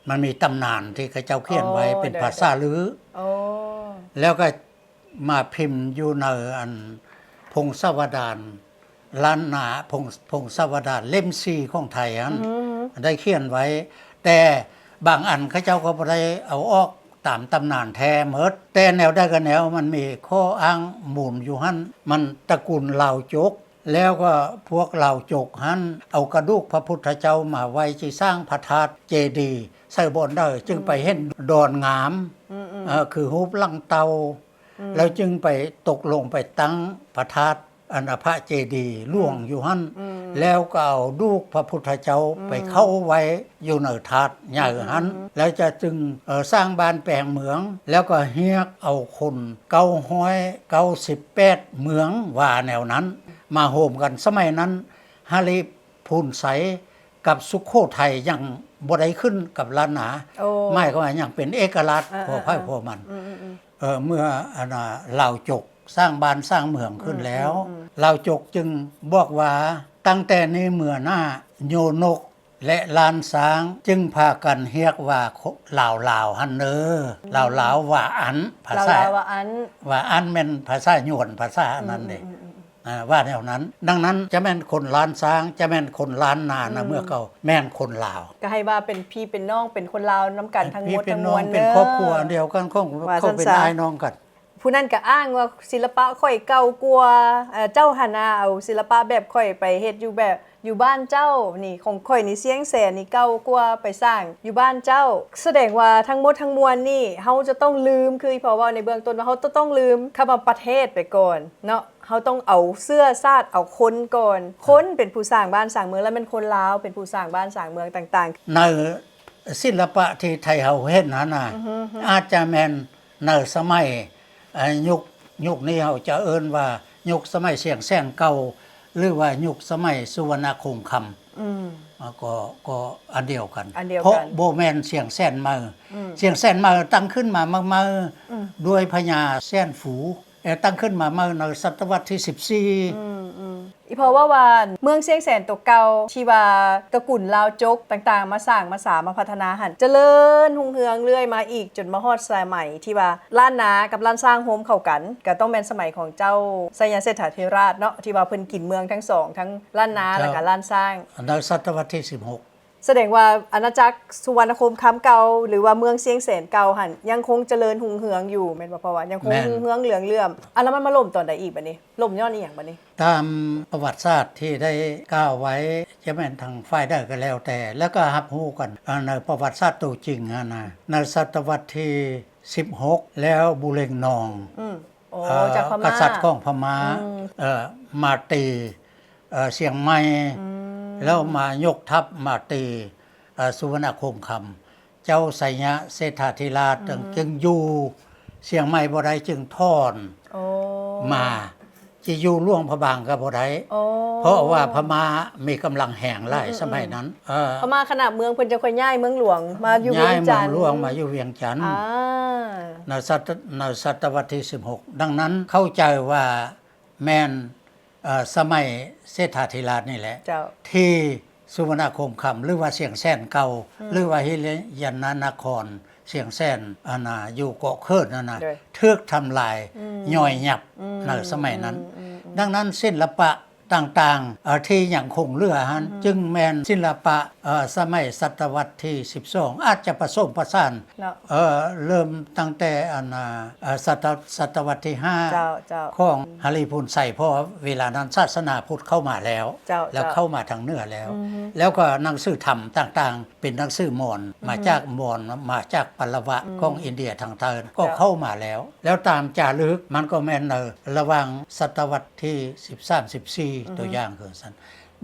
ມັນມີຕຳນານທີ່ເຂົາເຈົ້າຂຽນໄວ້ ອໍ ເປັນ ໂດຍ ພາສາລື ໂອ້ ແລ້ວກໍມາພິມຢູ່ໃນອັນ ພົງສະວະດານ ລ້ານນາ ພົງ ພົງສະວະດານເຫຼັ້ມສີ່ຂອງໄທຫັ້ນ ອືຮຶ ໄດ້ຂຽນໄວ້ ແຕ່ບາງອັນເຂົາເຈົ້າກໍບໍ່ໄດ້ເອົາອອກຕາມຕຳນານແທ້ໝົດ ແຕ່ແນວໃດກໍແນວ ມັນມີຂໍ້ອ້າງມູນຢູ່ຫັ້ນ ມັນຕະກູນລາວຈົກ ແລ້ວກໍພວກລາວຈົກຫັ້ນ ເອົາກະດູກພະພຸດທະເຈົ້າມາໄວ້ທີ່ສ້າງພະທາດເຈດີໃສ່ບ່ອນໃດ ຈຶ່ງໄປເຫັນ ອືມ ດອນງາມ ອືມໆ ເອີ ຄືຮູບຫຼັງເຕົ່າ ອືມ ແລ້ວຈຶ່ງໄປຕົກລົງໄປຕັ້ງພະທາດ ອັນນະ ພະເຈດີຫຼວງ ອືມ ຢູ່ຫັ້ນ ອືມ ແລ້ວກໍເອົາຮູບພະພຸດທະເຈົ້າ ອືມ ໄປເຂົ້າໄວ້ຢູ່ໃນທາດໃຫຍ່ຫັ້ນ ອືມ ແລ້ວຈະຈຶ່ງ ເອີ ສ້າງບ້ານແປງເມືອງ ແລ້ວກໍຮຽກເອົາຄົນເກົ້າຮ້ອຍເກົ້າສິບແປດເມືອງ ວ່າແນວນັ້ນ ມາໂຮມກັນ. ສະໄໝນັ້ນ ຫະລິພູນໄຊ ກັບສຸໂຂໄທຍັງບໍ່ໄດ້ຂຶ້ນກັບລ້ານນາ ໂອ້ ໝາຍຄວາມວ່າຍັງເປັນເອກະລາດ ເອີ ເອີ ເອີ ຂອງໃຜຂອງມັນ ອືມໆໆ ເອີ ເມື່ອອັນນາ ລາວຈົກສ້າງບ້ານສ້າງເມືອງຂຶ້ນແລ້ວ ອືມໆໆ ລາວຈົກຈຶ່ງບອກວ່າ ຕັ້ງແຕ່ນີ້ເມືອໜ້າ ໂຍນົກ ແລະ ລ້ານຊ້າງ ຈຶ່ງພາກັນຮຽກວ່າ ລາວລາວຫັ້ນເດີ ອືມ ລາວລາວວ່າອັນ ພາສາ ລາວລາວວ່າອັນ ວ່າອັນແມ່ນພາສາຍວນ ພາສາອັນນັ້ນເດ້ ອືມໆໆ ອ່າ ວ່າແນວນັ້ນ. ດັ່ງນັ້ນ ຈະແມ່ນຄົນລ້ານຊ້າງ ຈະແມ່ນຄົນລ້ານນານະ ອືມ ເມື່ອເກົ່າ ແມ່ນຄົນລາວ ກໍໃຫ້ວ່າເປັນພີ່ເປັນນ້ອງ ເປັນຄົນລາວນຳກັນທັງໝົດທັງມວນເດີ ເປັນຄອບຄົວອັນດຽວກັນ ຂອງ ວ່າ ເຂົາເປັນ ຊັ້ນຊະ ອ້າຍນ້ອງກັນ. ຜູ້ນັ້ນກໍອ້າງວ່າ ສິລະປະຂ້ອຍເກົ່າກວ່າ ເອີ ເຈົ້າຫັ້ນນະ ເອົາສິລະປະແບບຂ້ອຍໄປເຮັດຢູ່ແບບ ຢູ່ບ້ານເຈົ້ານີ້ ຂອງຂ້ອຍນີ້ຊຽງແສນນີ້ເກົ່າກວ່າ ໄປສ້າງຢູ່ບ້ານເຈົ້າ. ສະແດງວ່າທັງໝົດທັງມວນນີ້ ເຮົາຈະຕ້ອງລືມ ຄືອີ່ພໍ່ເວົ້າໃນເບື້ອງຕົ້ນວ່າ ເຮົາຈະຕ້ອງລືມຄຳວ່າປະເທດໄປກ່ອນເນາະ ເຮົາຕ້ອງເອົາເຊື້ອຊາດ ເອົາຄົນກ່ອນ ຄົນເປັນຜູ້ສ້າງບ້ານສ້າງເມືອງ ແລະ ແມ່ນຄົນລາວເປັນຜູ້ສ້າງບ້ານສ້າງເມືອງຕ່າງໆ. ໃນສິລະປະທີ່ໄທເຮົາເຫັນຫັ້ນນະ ອືຮຶ ອືຮຶ ອາດຈະແມ່ນໃນສະໄໝ ເອີ ຍຸກ ຍຸກນີ້ເຮົາຈະເອີ້ນວ່າຍຸກສະໄໝຊຽງແສນເກົ່າ ຫຼືວ່າຍຸກສະໄໝສຸວັນນະຄົງຄຳ ອືມ ກໍ ກໍອັນດຽວກັນ ອັນດຽວກັນ ເພາະບໍ່ແມ່ນຊຽງແສນໃໝ່ ອືມ ຊຽງແສນໃໝ່ຕັ້ງຂຶ້ນມາໃໝ່ໆ ອືມ ດ້ວຍພະຍາແສນຟູ ແລະ ຕັ້ງຂຶ້ນມາໃໝ່ໃນສະຕະວັດທີສິບສີ່ ອືມໆ ອີ່ພໍ່ເວົ້າວ່າເມືອງຊຽງແສນໂຕເກົ່າ ທີ່ວ່າຕະກຸນລາວຈົກຕ່າງໆ ມາສ້າງມາສາມາພັດທະນາຫັ້ນ ຈະເລີນຮຸ່ງເຮືອງເລື້ອຍມາອີກ ຈົນມາຮອດສະໄໝທີ່ວ່າລ້ານນາກັບລ້ານຊ້າງໂຮມເຂົ້າກັນ ກໍຕ້ອງແມ່ນສະໄໝຂອງເຈົ້າໄຊຍະເສດຖາທິລາດເນາະ ທີ່ວ່າເພິ່ນກິນເມືອງທັງສອງ ທັງລ້ານນາ ເຈົ້າ ແລ້ວກໍລ້ານຊ້າງ ໃນສະຕະວັດທີສິບຫົກ. ສະແດງວ່າອານາຈັກສຸວັນນະຄົມຄຳເກົ່າ ຫຼືວ່າເມືອງຊຽງແສນເກົ່າຫັ້ນ ຍັງຄົງຈະເລີນຮຸ່ງເຮືອງຢູ່ແມ່ນບໍ່? ເພາະວ່າຍັງຄົງ ແມ່ນ ຮຸ່ງເຮືອງເຫຼືອງເຫຼື້ອມ. ອັນນັ້ນມັນມາລົ້ມຕອນໃດອີກບັດນີ້? ລົ້ມຍ້ອນອີ່ຫຍັງບັດນີ້? ຕາມປະຫວັດສາດທີ່ໄດ້ກ່າວໄວ້ ຈະແມ່ນທາງຝ່າຍໃດກໍແລ້ວແຕ່ ແລ້ວກໍຮັບຮູ້ກັນ ອາ ໃນປະຫວັດສາດໂຕຈິງຫັ້ນນະ ໃນສະຕະວັດທີສິບຫົກ ແລ້ວບູເຫຼັງນອງ ອືມ ໂອ້ ເອີ ຈາກພະມ້າ ກະສັດຂອງພະມ້າ ອືມ ເອີ ມາຕີ ເອີ ຊຽງໃໝ່ ອືມ ແລ້ວມາຍົກທັບມາຕີ ເອີ ສຸວັນນະຄົມຄຳ ເຈົ້າໄຊຍະເສດຖາທິລາດ ອືມ ຈຶ່ງຢູ່ຊຽງໃໝ່ບໍ່ໄດ້ ຈຶ່ງຖອນ ໂອ້ ມາ ເ ຊິຢູ່ຫຼວງພະບາງກໍບໍ່ໄດ້ ອໍ ເພາະວ່າພະມ້າມີກຳລັງແຮງຫຼາຍ ອືມໆໆ ສະໄໝນັ້ນ ເອີ ພະມ້າຄະນະເມືອງເພິ່ນຈະຄ່ອຍຍ້າຍເມືອງຫຼວງມາຢູ່ວຽງຈັນ ຍ້າຍເມືອງຫຼວງມາຢູ່ວຽງຈັນ ອ່າ ໃນສະຕະ ໃນສະຕະວັດທີສິບຫົກ. ດັ່ງນັ້ນເຂົ້າໃຈວ່າແມ່ນ ເອີ ສະໄໝເສດຖາທິລາດນີ້ແຫຼະ ເຈົ້າ ທີ່ສຸວັນນະຄົມຄຳ ຫຼືວ່າຊຽງແສນເກົ່າ ອືມ ຫຼືວ່າຫິລະຍານະນະຄອນ ຊຽງແສນ ອັນນ່າ ຢູ່ເກາະເຂີນນັ້ນນະ ໂດຍ ຖືກທຳລາຍ ອືມ ຍ່ອຍຫຍັບ ອືມ ໃນສະໄໝນັ້ນ. ອືມໆໆ ດັ່ງນັ້ນສິລະປະຕ່າງໆ ເອີ ທີ່ຍັງຄົງເຫຼືອຫັ້ນ ອືມ ຈຶ່ງແມ່ນສິລະປະ ເອີ ສະໄໝສະຕະວັດທີສິບສອງ ອາດຈະປະສົມປະສານ ເນາະ ເອີ ເລີ່ມຕັ້ງແຕ່ ອັນນ່າ ເອີ ສະຕະ ສະຕະວັດທີຫ້າ ເຈົ້າ ເຈົ້າ ຂອງຫະລິພຸນໄຊ ເພາະວ່າເວລານັ້ນສາສະໜາພຸດເຂົ້າມາແລ້ວ ເຈົ້າ ແລ້ວເຈົ້າ ເຂົ້າມາທາງເໜືອແລ້ວ ອືຮຶ ແລ້ວກໍໜັງສືທຳຕ່າງໆ ເປັນໜັງສືມອນ ອືຮຶ ມາຈາກມອນ ມາຈາກປະລະວະ ອືມ ຂອງອິນເດຍທາງໃຕ້ ກໍ ເຈົ້າ ເຂົ້າມາແລ້ວ ແລ້ວຕາມຈາລຶກມັນກໍແມ່ນໃນລະຫວ່າງສະຕະວັດທີສິບສາມ ສິບສີ່ ອືຮຶ ຕົວຢ່າງຄືຊັ້ນ.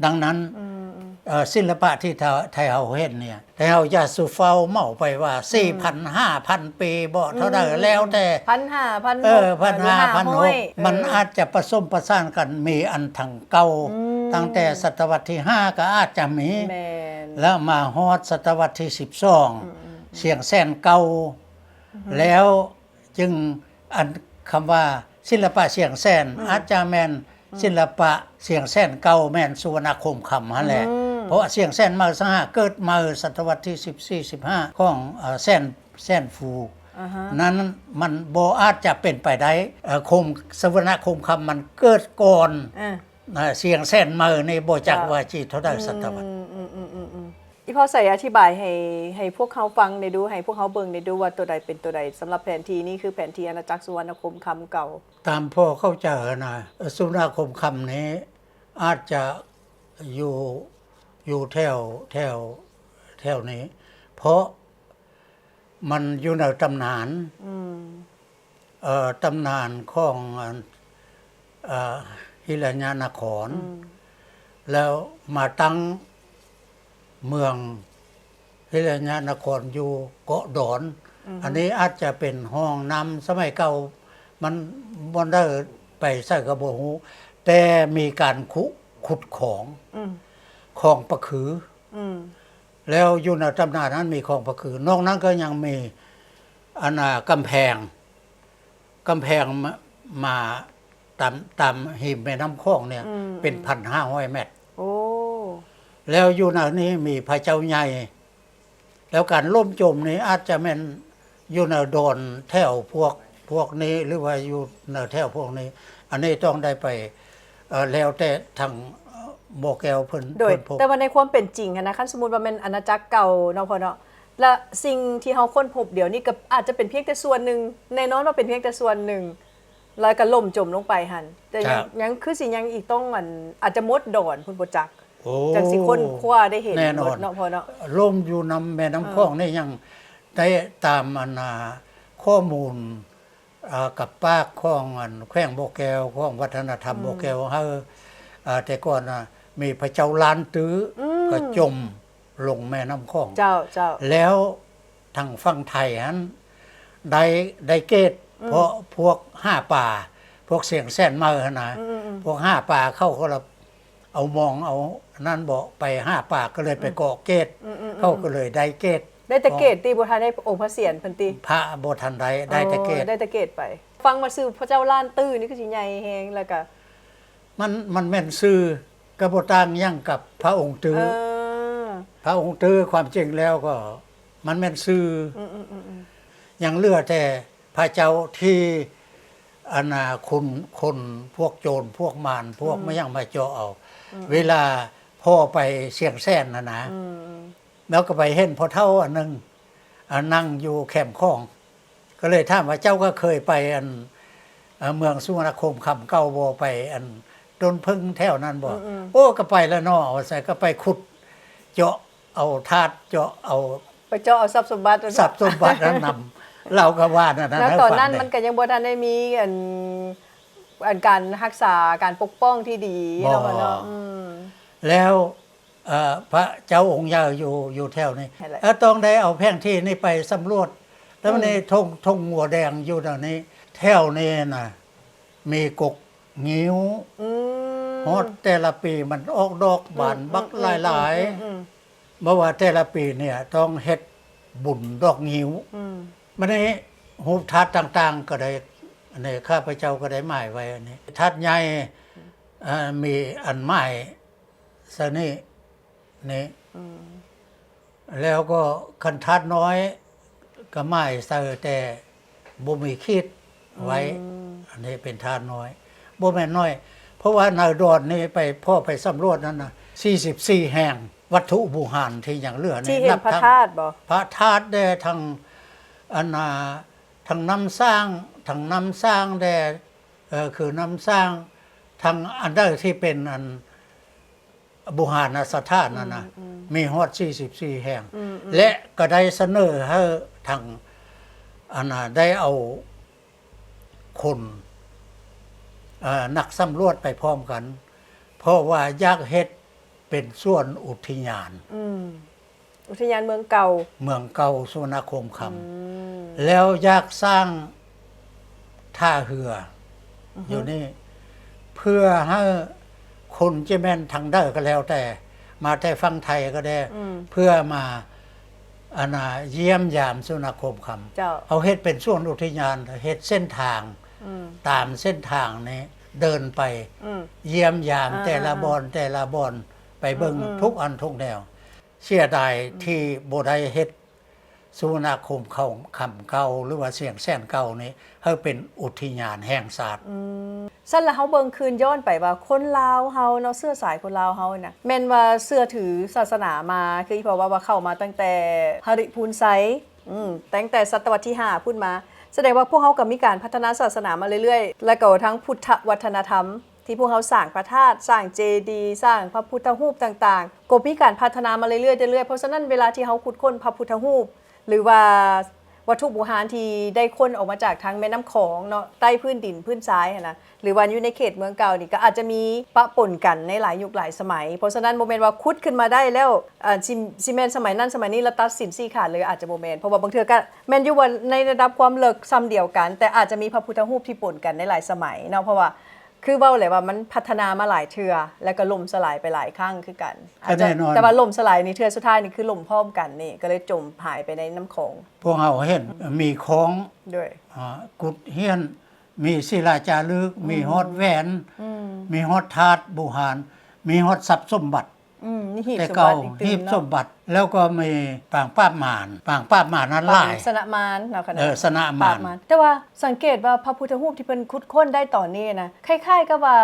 ດັ່ງນັ້ນ ອືມໆ ເອີ ສິລະປະທີ່ ທ- ໄທເຮົາເຫັນນີ້ ໄທເຮົາຢ່າສູ່ຟ້າວເໝົາໄປວ່າ ອືມ ສີ່ພັນ ຫ້າພັນປີບໍ ເທົ່າໃດ ອືມໆໆ ແລ້ວແຕ່ ພັນຫ້າ ພັນຫົກ ເອີ ພັນຫ້າ ພັນຫົກ ມັນອາດຈະປະສົມປະສານກັນ ມີອັນທັງເກົ່າ ອືມ ຕັ້ງແຕ່ສະຕະວັດທີຫ້າກໍອາດຈະມີ ແມ່ນ ແລ້ວມາຮອດສະຕະວັດທີສິບສອງ ອືມໆໆ ຊຽງແສນເກົ່າ ອືຮຶ ແລ້ວ ຈຶ່ງ ອັນ ຄຳວ່າສິລະປະຊຽງແສນ ອືມ ອາດຈະແມ່ນ ອືມ ສິລະປະຊຽງແສນເກົ່າ ແມ່ນສຸວັນນະຄົມຄຳຫັ້ນແຫຼະ ອືມ ເພາະວ່າຊຽງແສນໃໝ່ສະຫະເກີດໃໝ່ສະຕະວັດທີສິບສີ່ ສິບຫ້າ ຂອງ ເອີ ແສນ ແສນຟູ ອາຮະ ນັ້ນມັນບໍ່ອາດຈະເປັນໄປໄດ້ ເອີ ຄົມ ສຸວັນນະຄົມຄຳມັນເກີດກ່ອນ ອາ ອາ ຊຽງແສນໃໝ່ນີ້ບໍ່ຈັກ ເຈົ້າ ວ່າຊິເທົ່າໃດ ອືມ ສະຕະວັດ ອືມໆໆໆ. ອີ່ພໍ່ໃສອະທິບາຍໃຫ້ ໃຫ້ພວກເຮົາຟັງແດ່ດູ ໃຫ້ພວກເຮົາເບິ່ງແດ່ດູວ່າໂຕໃດເປັນໂຕໃດ ສຳລັບແຜນທີ່ນີ້ຄືແຜນທີ່ອານາຈັກສຸວັນນະຄົມຄຳເກົ່າ. ຕາມພໍ່ເຂົ້າໃຈນະ ສຸວັນນະຄົມຄຳນີ້ອາດຈະຢູ່ ຢູ່ແຖວ ແຖວ ແຖວນີ້ ເພາະມັນຢູ່ໃນຕຳນານ ອືມ ເອີ ຕຳນານຂອງ ອັນ ເອີ ຫິລະຍະນະຄອນ ອືມ ແລ້ວມາຕັ້ງເມືອງຫິລະຍະນະຄອນຢູ່ເກາະດອນ ອືຮຶ ອັນນີ້ອາດຈະເປັນຮ່ອງນ້ຳສະໄໝເກົ່າ ມັນບໍ່ໄດ້ໄປໃສກໍບໍ່ຮູ້ ແຕ່ມີການຂຸ ຂຸດຂອງ ອືມ ຂອງປະຄື ອືມ ແລ້ວຢູ່ໃນຕຳນານນັ້ນມີຂອງພະຄື ນອກນັ້ນກໍຍັງມີ ອັນນ່າ ກຳແພງ ກຳແພງມາ ມາຕາມ ຕາມຮິມແມ່ນ້ຳຂອງເນ່ຍ ອືມ ເປັນ ອືມ ພັນຫ້າຮ້ອຍແມັດ ໂອ້ ແລ້ວຢູ່ໃນນີ້ມີພະເຈົ້າໃຫຍ່ ແລ້ວການລົ້ມຈົມນີ້ອາດຈະແມ່ນຢູ່ໃນດອນແຖວພວກ ພວກນີ້ ຫຼືວ່າຢູ່ໃນແຖວພວກນີ້ ອັນນີ້ຕ້ອງໄດ້ໄປ ເອີ ແລ້ວແຕ່ທາງ ເອີ ບໍ່ແກ້ວເພິ່ນ ໂດຍ ເພິ່ນພົບ ແຕ່ວ່າໃນຄວາມເປັນຈິງຫັ້ນນະ ຄັນສົມມຸດວ່າແມ່ນອານາຈັກເກົ່າເນາະພໍ່ເນາະ ແລະ ສິ່ງທີ່ເຮົາຄົ້ນພົບດຽວນີ້ກໍອາດຈະເປັນພຽງແຕ່ສ່ວນໜຶ່ງ ແນ່ນອນວ່າເປັນພຽງແຕ່ສ່ວນໜຶ່ງ ແລ້ວກໍລົ້ມຈົມລົງໄປຫັ້ນ ແຕ່ຍັງ ເຈົ້າ ຍັງຄືຊິຍັງອີກຕ້ອງ ອັນ ອາດຈະໝົດດອນພຸ້ນບໍ່ຈັກ ໂອ້ ຈັ່ງຊິຄົ້ນຄວ້າໄດ້ເຫັນ ແນ່ນອນ ໝົດເນາະພໍ່ເນາະ ລົ້ມຢູ່ນຳແມ່ນ້ຳຂອງ ເອີ ນີ້ຍັງໄດ້ຕາມ ອັນນ່າ ຂໍ້ມູນ ອ່າ ກັບປາກຂອງ ອັນ ແຂວງບໍ່ແກ້ວ ຂອງວັດທະນະທຳ ອືມ ບໍ່ແກ້ວເຮົາ ອ່າ ແຕ່ກ່ອນນະ ມີພະເຈົ້າລ້ານຕື້ ອືມ ກໍຈົມລົງແມ່ນ້ຳຂອງ ເຈົ້າ ເຈົ້າ ແລ້ວທາງຝັ່ງໄທຫັ້ນ ໄດ້ ໄດ້ເກດ ອືມ ເພາະພວກຫາປາ ພວກຊຽງແສນໃໝ່ຫັ້ນນະ ອືມໆໆ ພວກຫາປາເຂົາກໍລະ ເອົາມອງເອົານັ້ນເບາະ ໄປຫາປາ ກໍເລີຍໄປເກາະເກດ ອືມໆໆ ເຂົາກໍເລີຍໄດ້ເກດ ໄດ້ແຕ່ເກດຕິ ບໍ່ທັນໄດ້ອົງພະສຽນເພິ່ນຕິ ພະບໍ່ທັນໄດ້ ໄດ້ແຕ່ເກດ ອໍ ໄດ້ແຕ່ເກດໄປ ຟັງວ່າຊື່ພະເຈົ້າລ້ານຕື້ນີ້ຄືຊິໃຫຍ່ແຮງ ແລ້ວກະ ມັນ ມັນແມ່ນຊື່ ກໍບໍ່ຕ່າງຫຍັງກັບພະອົງຕື້ ເອີ ພະອົງຕື້ ຄວາມຈິງແລ້ວກໍມັນແມ່ນຊື່ ອືມໆໆ ຍັງເຫຼືອແຕ່ ພະເຈົ້າທີ່ ອັນນ່າ ຄຸນຄົນ ພວກໂຈນ ພວກມານ ພວກ ອືມ ມາຫຍັງມາເຈາະເອົາ ອືມ ເວລາພໍ່ໄປຊຽງແສນຫັ້ນນະ ອືມ ແລ້ວກໍໄປເຫັນພໍ່ເຖົ້າອັນໜຶ່ງ ອາ ນັ່ງຢູ່ແຄມຂອງ ກໍເລີຍຖາມວ່າ ເຈົ້າກໍເຄີຍໄປ ອັນ ເອີ ເມືອງສຸວັນນະຄົມຄຳເກົ່າບໍ່? ໄປ ອັນ ຕົ້ນເຜິ້ງແຖວນັ້ນບໍ່? ອືມໆ ໂອ້ ກໍໄປແລ້ວເນາະ ວ່າຊັ້ນ ກໍໄປຂຸດເຈາະ ເອົາທາດເຈາະເອົາ ໄປເຈາະເອົາຊັບສົມບັດ ຊັບສົມບັດນັ້ນນຳ ລາວກໍວ່ານັ້ນນະ ໃນຕອນນັ້ນມັນກໍຍັງບໍ່ທັນໄດ້ມີ ອັນ ອັນການຮັກສາ ການປົກປ້ອງທີ່ດີເນາະ ບໍ່ ເນາະ ອືມ ແລ້ວ ເອີ ພະເຈົ້າອົງໃຫຍ່ຢູ່ ຢູ່ແຖວນີ້ ເອີ ຕ້ອງໄດ້ເອົາແຜນທີ່ນີ້ໄປສຳຫຼວດ ແລ້ວ ອືມ ນີ້ທົ່ງ ທົ່ງງົວແດງຢູ່ແຖວນີ້ ແຖວນີ້ນະ ມີກົກ ງິ້ວ ອືມ ຮອດແຕ່ລະປີມັນອອກດອກບານ ອືມ ບັກ ອືມ ຫຼາຍໆ ອືມ ອືມ ບໍ່ວ່າແຕ່ລະປີເນີ້ຍຕ້ອງເຮັດບຸນດອກງິ້ວ ອືມ ບັດນີ້ຮູບທາດຕ່າງໆກໍໄດ້ ອັນນີ້ຂ້າພະເຈົ້າກໍໄດ້ໝາຍໄວ້ ອັນນີ້ທາດໃຫຍ່ ເອີ ມີອັນໝາຍຊະນີ້ ນີ້ ອືມ ແລ້ວກໍຄັນທາດນ້ອຍກໍໝາຍໃສ່ແຕ່ບໍ່ມີຂີດໄວ້ ອືມ ອັນນີ້ເປັນທາດນ້ອຍ ບໍ່ແມ່ນນ້ອຍ ເພາະວ່າໃນດອນນີ້ໄປພໍ້ໄປສຳຫຼວດນັ້ນນະ ສີ່ສິບສີ່ແຫ່ງ ວັດຖຸບູຮານທີ່ຍັງເຫຼືອນີ້ ທີ່ເຫັນ ນັບ ພະທາດບໍ່? ພະທາດແດ່ ທັງ ອັນນ່າ ທັງນ້ຳສ້າງ ທັງນ້ຳສ້າງແດ່ ເອີ ຄືນ້ຳສ້າງ ທັງອັນໃດທີ່ເປັນອັນ ບູຮານະສະຖານນັ້ນນະ ອືມ ອືມ ມີຮອດສີ່ສິບສີ່ແຫ່ງ ອືມ ອືມ ແລະ ກໍໄດ້ສະເໜີໃຫ້ທາງ ອັນນ່າ ໄດ້ເອົາຄົນ ເອີ ນັກສຳຫຼວດໄປພ້ອມກັນ ເພາະວ່າຢາກເຮັດເປັນສວນອຸທິຍານ ອືມ ອຸທິຍານເມືອງເກົ່າ ເມືອງເກົ່າສຸວັນນະຄົມຄຳ ອືມ ແລ້ວຢາກສ້າງທ່າເຮືອ ອືຮຶ ຢູ່ນີ້ ເພື່ອໃຫ້ຄົນຈະແມ່ນທາງໃດກໍແລ້ວແຕ່ ມາແຕ່ຝັ່ງໄທກໍໄດ້ ອືມ ເພື່ອມາ ອັນນ່າ ຢ້ຽມຢາມສຸວັນນະຄົມຄຳ ເຈົ້າ ເຮົາເຮັດເປັນສວນອຸທິຍານ ເຮັດເສັ້ນທາງ ອືມ ຕາມເສັ້ນທາງນີ້ ເດີນໄປ ອືມ ຢ້ຽມຢາມ ອ່າ ແຕ່ລະ ອ່າ ບ່ອນ ແຕ່ລະບ່ອນ ໄປເບິ່ງ ອືມ ທຸກອັນທຸກແນວ ເສຍດາຍ ອືມ ທີ່ບໍ່ໄດ້ເຮັດສຸວັນນະຄົມເຂົາ ຄຳເກົ່າ ຫຼືວ່າຊຽງແສນເກົ່ານີ້ ໃຫ້ເປັນອຸທິຍານແຫ່ງຊາດ ອືມ ຊັ້ນລະເຮົາເບິ່ງຄືນຍ້ອນໄປວ່າຄົນລາວເຮົາເນາະ ເຊື້ອສາຍຄົນລາວເຮົານະ ແມ່ນວ່າເຊື່ອຖືສາສະໜາມາ ຄືອີ່ພໍ່ເວົ້າວ່າເຂົ້າມາຕັ້ງແຕ່ຫະລິພູນໄຊ ອືມ ຕັ້ງແຕ່ສະຕະວັດທີຫ້າພຸ້ນມາ ສະແດງວ່າພວກເຮົາກໍມີການພັດທະນາສາສະໜາມາເລື້ອຍໆ ແລ້ວກໍທັງພຸດທະວັດທະນະທຳ ທີ່ພວກເຮົາສ້າງພະທາດ ສ້າງເຈດີ ສ້າງພະພຸດທະຮູບຕ່າງໆ ກໍມີການພັດທະນາມາເລື້ອຍໆ ເລື້ອຍໆ ເພາະສະນັ້ນເວລາທີ່ເຮົາຂຸດຄົ້ນພະພຸດທະຮູບ ຫຼືວ່າວັດຖຸບູຮານທີ່ໄດ້ຄົ້ນອອກມາຈາກທາງແມ່ນ້ຳຂອງເນາະ ໃຕ້ພື້ນດິນພື້ນຊາຍຫັ້ນນະ ຫຼືວ່າຢູ່ໃນເຂດເມືອງເກົ່ານີ້ ກໍອາດຈະມີປະປົນກັນໃນຫຼາຍຍຸກຫຼາຍສະໄໝ ເພາະສະນັ້ນບໍ່ແມ່ນວ່າຂຸດຂຶ້ນມາໄດ້ແລ້ວ ອາ ຊິ ຊິແມ່ນສະໄໝນັ້ນສະໄໝນີ້ ແລ້ວຕັດສິນຊີ້ຂາດເລີຍ ອາດຈະບໍ່ແມ່ນ ເພາະວ່າບາງເທື່ອກໍແມ່ນຢູ່ວ່າໃນລະດັບຄວາມເລິກຊ່ຳດຽວກັນ ແຕ່ອາດຈະມີພະພຸດທະຮູບທີ່ປົນກັນໃນຫຼາຍສະໄໝເນາະ ເພາະວ່າ ຄືເວົ້າແຫຼະວ່າມັນພັດທະນາມາຫຼາຍເທື່ອ ແລ້ວກໍລົ້ມສະຫຼາຍໄປຫຼາຍຄັ້ງຄືກັນ ອາດຈະ ກໍແນ່ນອນ ແຕ່ວ່າລົ້ມສະຫຼາຍນີ້ເທື່ອສຸດທ້າຍນີ້ຄືລົ້ມພ້ອມກັນນີ້ ກໍເລີຍຈົມຫາຍໄປໃນນ້ຳຂອງ. ພວກເຮົາເຫັນ ອືມ ມີຂອງ ໂດຍ ອາ ກຸດຫຽນ ມີສິລາຈາລຶກ ອືມ ມີຮອດແຫວນ ອືມ ມີຮອດທາດບູຮານ ມີຮອດຊັບສົມບັດ ອືມ ມີຫີບສົມບັດອີກຕື່ມເນາະ ແຕ່ເກົ່າ ຫີບສົມບັດ ແລ້ວກໍມີປາງປາບມານ ປາງປາບມານນັ້ນຫຼາຍ ປາງຊະນະມານເນາະ ຂະໜາດ ເອີ ຊະນະມານ ປາບມານ ແຕ່ວ່າສັງເກດວ່າພະພຸດທະຮູບທີ່ເພິ່ນຂຸດຄົ້ນໄດ້ຕອນນີ້ນະ ຄ້າຍໆກັບວ່າ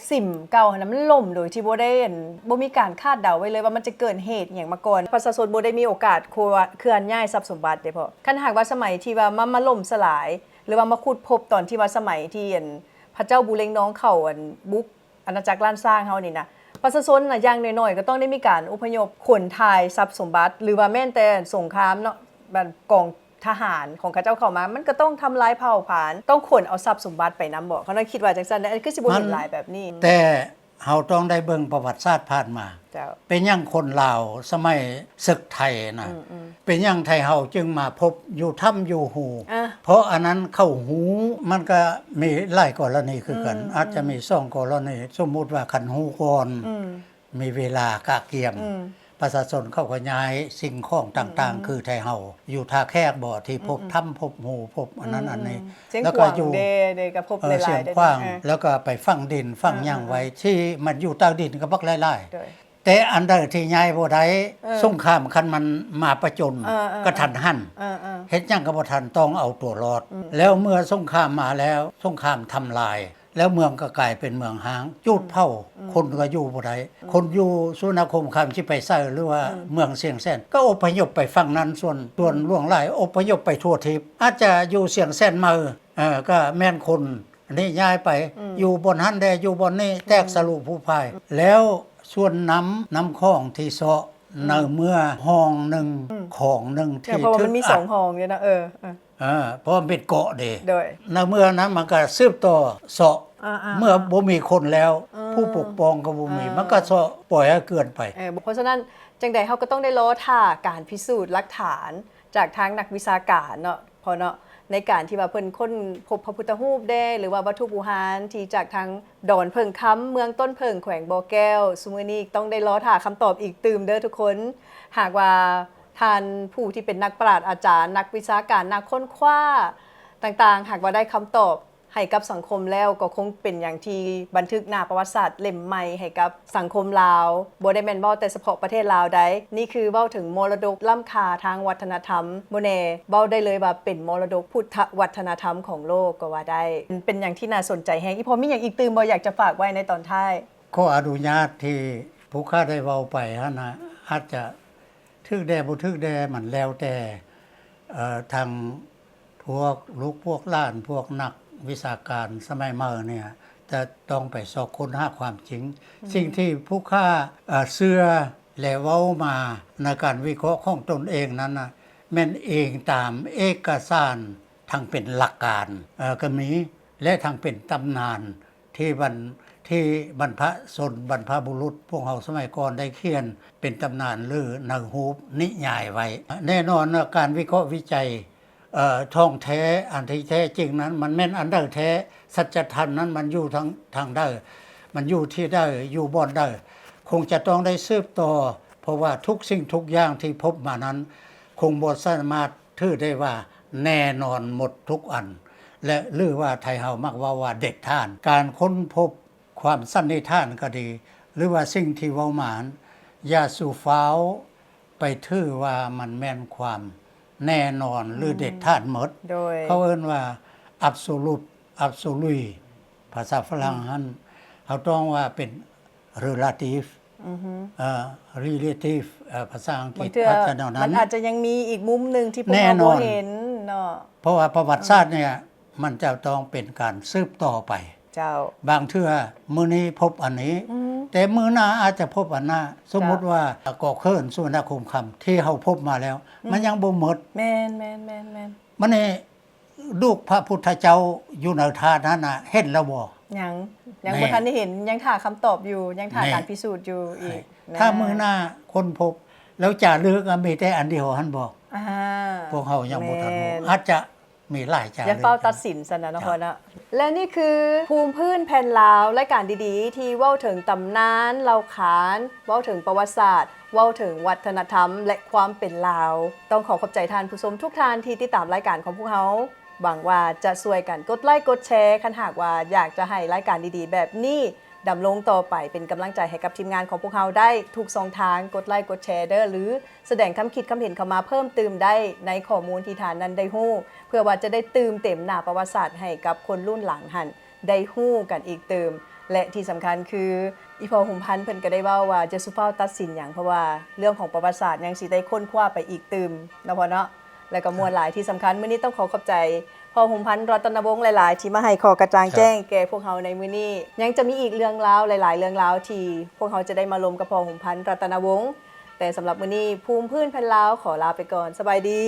ສິມເກົ່າຫັ້ນນະ ມັນລົ້ມໂດຍທີ່ບໍ່ໄດ້ ອັນ ບໍ່ມີການຄາດເດົາໄວ້ເລີຍວ່າມັນຈະເກີດເຫດຫຍັງມາກ່ອນ ປະຊາຊົນບໍ່ໄດ້ມີໂອກາດ ເຄື່ອນ ເຄື່ອນຍ້າຍຊັບສົມບັດເດ້ ເພາະຄັນຫາກວ່າສະໄໝທີ່ວ່າມາ ມາລົ້ມສະຫຼາຍ ຫຼືວ່າມາຂຸດພົບຕອນທີ່ວ່າສະໄໝທີ່ ອັນ ພະເຈົ້າບູເລັງນອງເຂົ້າ ອັນ ບຸກ ອານາຈັກລ້ານຊ້າງເຮົານີ້ນະ ປະຊາຊົນນະ ຢ່າງໜ້ອຍໆກໍຕ້ອງໄດ້ມີການອົບພະຍົບ ຂົນຖ່າຍຊັບສົມບັດ ຫຼືວ່າແມ່ນແຕ່ສົງຄາມເນາະ ແບບກອງທະຫານຂອງເຂົາເຈົ້າເຂົ້າມາ ມັນກໍຕ້ອງທຳລາຍເຜົາຜານ ຕ້ອງຂົນເອົາຊັບສົມບັດໄປນຳບໍ? ຂ້ານ້ອຍຄິດວ່າຈັ່ງຊັ້ນເດ້ ອັນນີ້ຄືຊິບໍ່ເຫັນຫຼາຍແບບນີ້ ແຕ່ເຮົາຕ້ອງໄດ້ເບິ່ງປະຫວັດສາດຜ່ານມາ ເຈົ້າ ເປັນຫຍັງຄົນລາວສະໄໝເສິກໄທນະ ອືມໆ ເປັນຫຍັງໄທເຮົາຈຶ່ງມາພົບຢູ່ຖ້ຳຢູ່ຮູ ອາ ເພາະອັນນັ້ນເຂົາຮູ້ ມັນກະມີຫຼາຍກໍລະນີຄືກັນ ອືມໆ ອາດຈະມີສອງກໍລະນີ ສົມມຸດວ່າຄັນຮູ້ກ່ອນ ອືມ ມີເວລາກະກຽມ ອືມ ປະຊາຊົນເຂົາກໍຍ້າຍສິ່ງຂອງຕ່າງໆ ອືມໆ ຄືໄທເຮົາຢູ່ທ່າແຂກບໍ ທີ່ພົບ ອືມໆ ຖ້ຳ ພົບຮູ ພົບອັນນັ້ນ ອືມໆ ອັນນີ້ ຊຽງຂວາງ ແລ້ວກໍຢູ່ ເດ້ ເດ້ ກໍພົບ ເອີ ຫຼາຍໆ ຊຽງຂວາງ ເດ້ ເອີ ແລ້ວກໍໄປຝັງດິນຝັງຫຍັງໄວ້ ອືມໆ ທີ່ມັນຢູ່ໃຕ້ດິນກໍບັກຫຼາຍໆ ໂດຍ ແຕ່ອັນໃດທີ່ຍ້າຍບໍ່ໄດ້ ເອີ ສົງຄາມຄັນມັນມາປະຈົນ ເອີໆໆ ກະທັນຫັນ ເອີໆ ເຮັດຫຍັງກໍບໍ່ທັນ ຕ້ອງເອົາຕົວລອດ ອືມ ແລ້ວເມື່ອສົງຄາມມາແລ້ວ ສົງຄາມທຳລາຍ ແລ້ວເມືອງກໍກາຍເປັນເມືອງຮ້າງ ຈູດເຜົາ ອືມ ຄົນກໍຢູ່ບໍ່ໄດ້ ອືມ ຄົນຢູ່ສຸວັນນະຄົມຄຳຊິໄປໃສ ຫຼືວ່າ ອືມ ເມືອງຊຽງແສນ ກໍອົບພະຍົບໄປຝັ່ງນັ້ນ ສ່ວນ ສ່ວນ ອືມ ຫຼວງຫຼາຍ ອົບພະຍົບໄປທົ່ວທີບ ອາດຈະຢູ່ຊຽງແສນໃໝ່ ເອີ ກໍແມ່ນຄົນ ອັນນີ້ຍ້າຍໄປ ອືມ ຢູ່ບ່ອນຫັ້ນແດ່ ຢູ່ບ່ອນນີ້ ແຕກ ອືມ ສະຫຼຸຜຸພາຍ ອືມ ແລ້ວສ່ວນນ້ຳ ນ້ຳຂອງທີ່ເຊາະ ອືມ ໃນເມື່ອຮ່ອງໜຶ່ງ ອືມ ຂອງໜຶ່ງ ເອີ ທີ່ ເພາະວ່າມັນມີ ຖືກ ສອງຮ່ອງເດ້ເນາະ ເອີ ເອີ ເອີ ເພາະມັນເປັນເກາະເດ້ ໂດຍ ໃນເມື່ອນັ້ນມັນກໍສືບຕໍ່ເຊາະ ອາໆ ເມື່ອບໍ່ມີຄົນແລ້ວ ອືມ ຜູ້ປົກປ້ອງກໍບໍ່ມີ ອາ ມັນກໍເຊາະ ປ່ອຍໃຫ້ເກືອນໄປ ເອີ ເພາະສະນັ້ນ ຈັ່ງໃດເຮົາກໍຕ້ອງໄດ້ລໍຖ້າການພິສູດຫຼັກຖານຈາກທາງນັກວິຊາການເນາະ ພໍ່ເນາະ ໃນການທີ່ວ່າເພິ່ນຄົ້ນພົບພະພຸດທະຮູບແດ່ ຫຼືວ່າວັດຖຸບູຮານທີ່ຈາກທາງດອນເຜິ້ງຄຳ ເມືອງຕົ້ນເຜິ້ງ ແຂວງບໍ່ແກ້ວ ຊຸມື້ນີ້ຕ້ອງໄດ້ລໍຖ້າຄຳຕອບອີກຕື່ມເດີທຸກຄົນ. ຫາກວ່າທ່ານຜູ້ທີ່ເປັນນັກປະຫຼາດອາຈານ ນັກວິຊາການ ນັກຄົ້ນຄວ້າຕ່າງໆ ຫາກວ່າໄດ້ຄຳຕອບ ໃຫ້ກັບສັງຄົມແລ້ວ ກໍຄົງເປັນຫຍັງທີ່ບັນທຶກໜ້າປະຫວັດສາດເຫຼັ້ມໃໝ່ໃຫ້ກັບສັງຄົມລາວ. ບໍ່ໄດ້ແມ່ນເວົ້າແຕ່ສະເພາະປະເທດລາວໃດ໋ ນີ້ຄືເວົ້າເຖິງມໍລະດົກລ້ຳຄ່າທາງວັດທະນະທຳ ບໍ່ແນ່ເວົ້າໄດ້ເລີຍວ່າເປັນມໍລະດົກພຸດທະວັດທະນະທຳຂອງໂລກກໍວ່າໄດ້. ເປັນຫຍັງທີ່ໜ້າສົນໃຈແຮງ. ອີ່ພໍ່ມີຫຍັງອີກຕື່ມບໍ່ ຢາກຈະຝາກໄວ້ໃນຕອນທ້າຍ? ຂໍອະນຸຍາດທີ່ຜູ້ຂ້າໄດ້ເວົ້າໄປຫັ້ນນະ ອາດຈະ ຖືກແດ່ບໍ່ຖືກແດ່ ມັນແລ້ວແຕ່ ເອີ ທາງພວກລູກພວກຫຼານ ພວກນັກວິຊາການສະໄໝໃໝ່ນີ້ ຈະຕ້ອງໄປຊອກຄົ້ນຫາຄວາມຈິງ. ອືມ ສິ່ງທີ່ຜູ້ຂ້າ ເອີ ເຊື່ອ ແລະ ເວົ້າມາໃນການວິເຄາະຂອງຕົນເອງນັ້ນນະ ແມ່ນອີງຕາມເອກະສານທັງເປັນຫຼັກການ ເອີ ກໍມີ ແລະ ທັງເປັນຕຳນານ ທີ່ບັນ ທີ່ບັນພະຊົນ ບັນພະບຸລຸດພວກເຮົາສະໄໝກ່ອນໄດ້ຂຽນເປັນຕຳນານ ຫຼື ໃນຮູບນິຍາຍໄວ້. ແນ່ນອນວ່າການວິເຄາະວິໄຈ ເອີ ຂອງແທ້ ອັນທີ່ແທ້ຈິງນັ້ນ ມັນແມ່ນອັນໃດແທ້ ສັດຈະທຳນັ້ນມັນຢູ່ທາງ ທາງໃດ ມັນຢູ່ທີ່ໃດ ຢູ່ບ່ອນໃດ ຄົງຈະຕ້ອງໄດ້ສືບຕໍ່ ເພາະວ່າທຸກສິ່ງທຸກຢ່າງທີ່ພົບມານັ້ນ ຄົງບໍ່ສາມາດຖືໄດ້ວ່າແນ່ນອນໝົດທຸກອັນ ແລະ ຫຼືວ່າໄທເຮົາມັກເວົ້າວ່າເດັດຂາດ. ການຄົ້ນພົບ ຄວາມສັນນິຖານກໍດີ ຫຼືວ່າສິ່ງທີ່ເວົ້າມານັ້ນ ຢ່າສູ່ຟ້າວໄປຖືວ່າມັນແມ່ນຄວາມແນ່ນອນ ອືມ ຫຼືເດັດຂາດໝົດ. ໂດຍ ເຂົາເອີ້ນວ່າ absolute absolute ພາສາຝຣັ່ງ ອືມ ຫັ້ນ ເຮົາຕ້ອງວ່າເປັນ relative ອືຮຶ ເອີ relative ເອີ ພາສາອັງກິດ ບາງເທື່ອອາດຈະແນວນັ້ນ ມັນອາດຈະຍັງມີອີກມຸມໜຶ່ງທີ່ພວກເຮົາບໍ່ເຫັນເນາະ ແນ່ນອນ ເພາະວ່າປະຫວັດສາດ ອືມ ເນ່ຍ ມັນຈະຕ້ອງເປັນການສືບຕໍ່ໄປ. ເຈົ້າ ບາງເທື່ອມື້ນີ້ພົບອັນນີ້ ອືມ ແຕ່ມື້ໜ້າອາດຈະພົບອັນໜ້າ. ສົມມຸດ ເຈົ້າ ວ່າ ເກາະເຂີນສຸວັນນະຄູມຄຳ ທີ່ເຮົາພົບມາແລ້ວ ອືມ ມັນຍັງບໍ່ໝົດ. ແມ່ນໆໆໆ ບັດນີ້ ລູກພະພຸດທະເຈົ້າຢູ່ໃນທາດນັ້ນນະ ເຫັນແລ້ວບໍ່? ຍັງ ຍັງ ແນ່ ບໍ່ທັນໄດ້ເຫັນ ຍັງຖ້າຄຳຕອບຢູ່ ຍັງຖ້າ ແນ່ ການພິສູດຢູ່ອີກ. ຖ້າມື້ໜ້າຄົ້ນພົບແລ້ວ ຈາລຶກ ອະ ມີແຕ່ອັນດຽວຫັ້ນບໍ່? ອ່າ ພວກເຮົາຍັງບໍ່ທັນຮູ້ ແມ່ນ ອາດຈະ ມີຫຼາຍຈາ ຢ່າຟ້າວຕັດສິນຊັ້ນນະເນາະ ເຈົ້າ ພໍ່ເນາະ. ແລະ ນີ້ຄືພູມພື້ນແຜ່ນລາວ ລາຍການດີໆ ທີ່ເວົ້າເຖິງຕຳນານເລົ່າຂານ ເວົ້າເຖິງປະຫວັດສາດ ເວົ້າເຖິງວັດທະນະທຳ ແລະ ຄວາມເປັນລາວ. ຕ້ອງຂໍຂອບໃຈທ່ານຜູ້ຊົມທຸກທ່ານທີ່ຕິດຕາມລາຍການຂອງພວກເຮົາ. ຫວັງວ່າຈະຊ່ວຍກັນກົດໄລກົດແຊ ຄັນຫາກວ່າຢາກຈະໃຫ້ລາຍການດີໆ ແບບນີ້ ດຳລົງຕໍ່ໄປເປັນກຳລັງໃຈໃຫ້ກັບທີມງານຂອງພວກເຮົາໄດ້ທຸກຊ່ອງທາງ. ກົດໄລກົດແຊເດີ ຫຼື ສະແດງຄຳຄິດຄຳເຫັນເຂົ້າມາເພີ່ມຕື່ມໄດ້ໃນຂໍ້ມູນທີ່ທ່ານນັ້ນໄດ້ຮູ້ ເພື່ອວ່າຈະໄດ້ຕື່ມເຕັມໜ້າປະຫວັດສາດໃຫ້ກັບຄົນລຸ້ນຫຼັງຫັ້ນໄດ້ຮູ້ກັນອີກຕື່ມ. ແລະ ທີ່ສຳຄັນຄື ອີ່ພໍ່ຫຸມພັນເພິ່ນກໍໄດ້ເວົ້າວ່າ ຢ່າສູ່ຟ້າວຕັດສິນຫຍັງ ເພາະວ່າເລື່ອງຂອງປະຫວັດສາດຍັງຊິໄດ້ຄົ້ນຄວ້າໄປອີກຕື່ມເນາະ ພໍ່ເນາະ. ແລ້ວກໍມ່ວນຫຼາຍ ທີ່ສຳຄັນມື້ນີ້ຕ້ອງຂໍຂອບໃຈພໍ່ຫຸມພັນ ລັດຕະນະວົງ ຫຼາຍໆ ທີ່ມາໃຫ້ຂໍ້ກະຈ່າງແຈ້ງແກ່ພວກເຮົາໃນມື້ນີ້. ຍັງຈະມີອີກເລື່ອງລາວ ຫຼາຍໆ ເລື່ອງລາວທີ່ພວກເຮົາຈະໄດ້ມາລົມກັບພໍ່ຫຸມພັນ ລັດຕະນະວົງ. ແຕ່ສຳລັບມື້ນີ້ ພູມພື້ນແຜ່ນລາວ ຂໍລາໄປກ່ອນ. ສະບາຍດີ.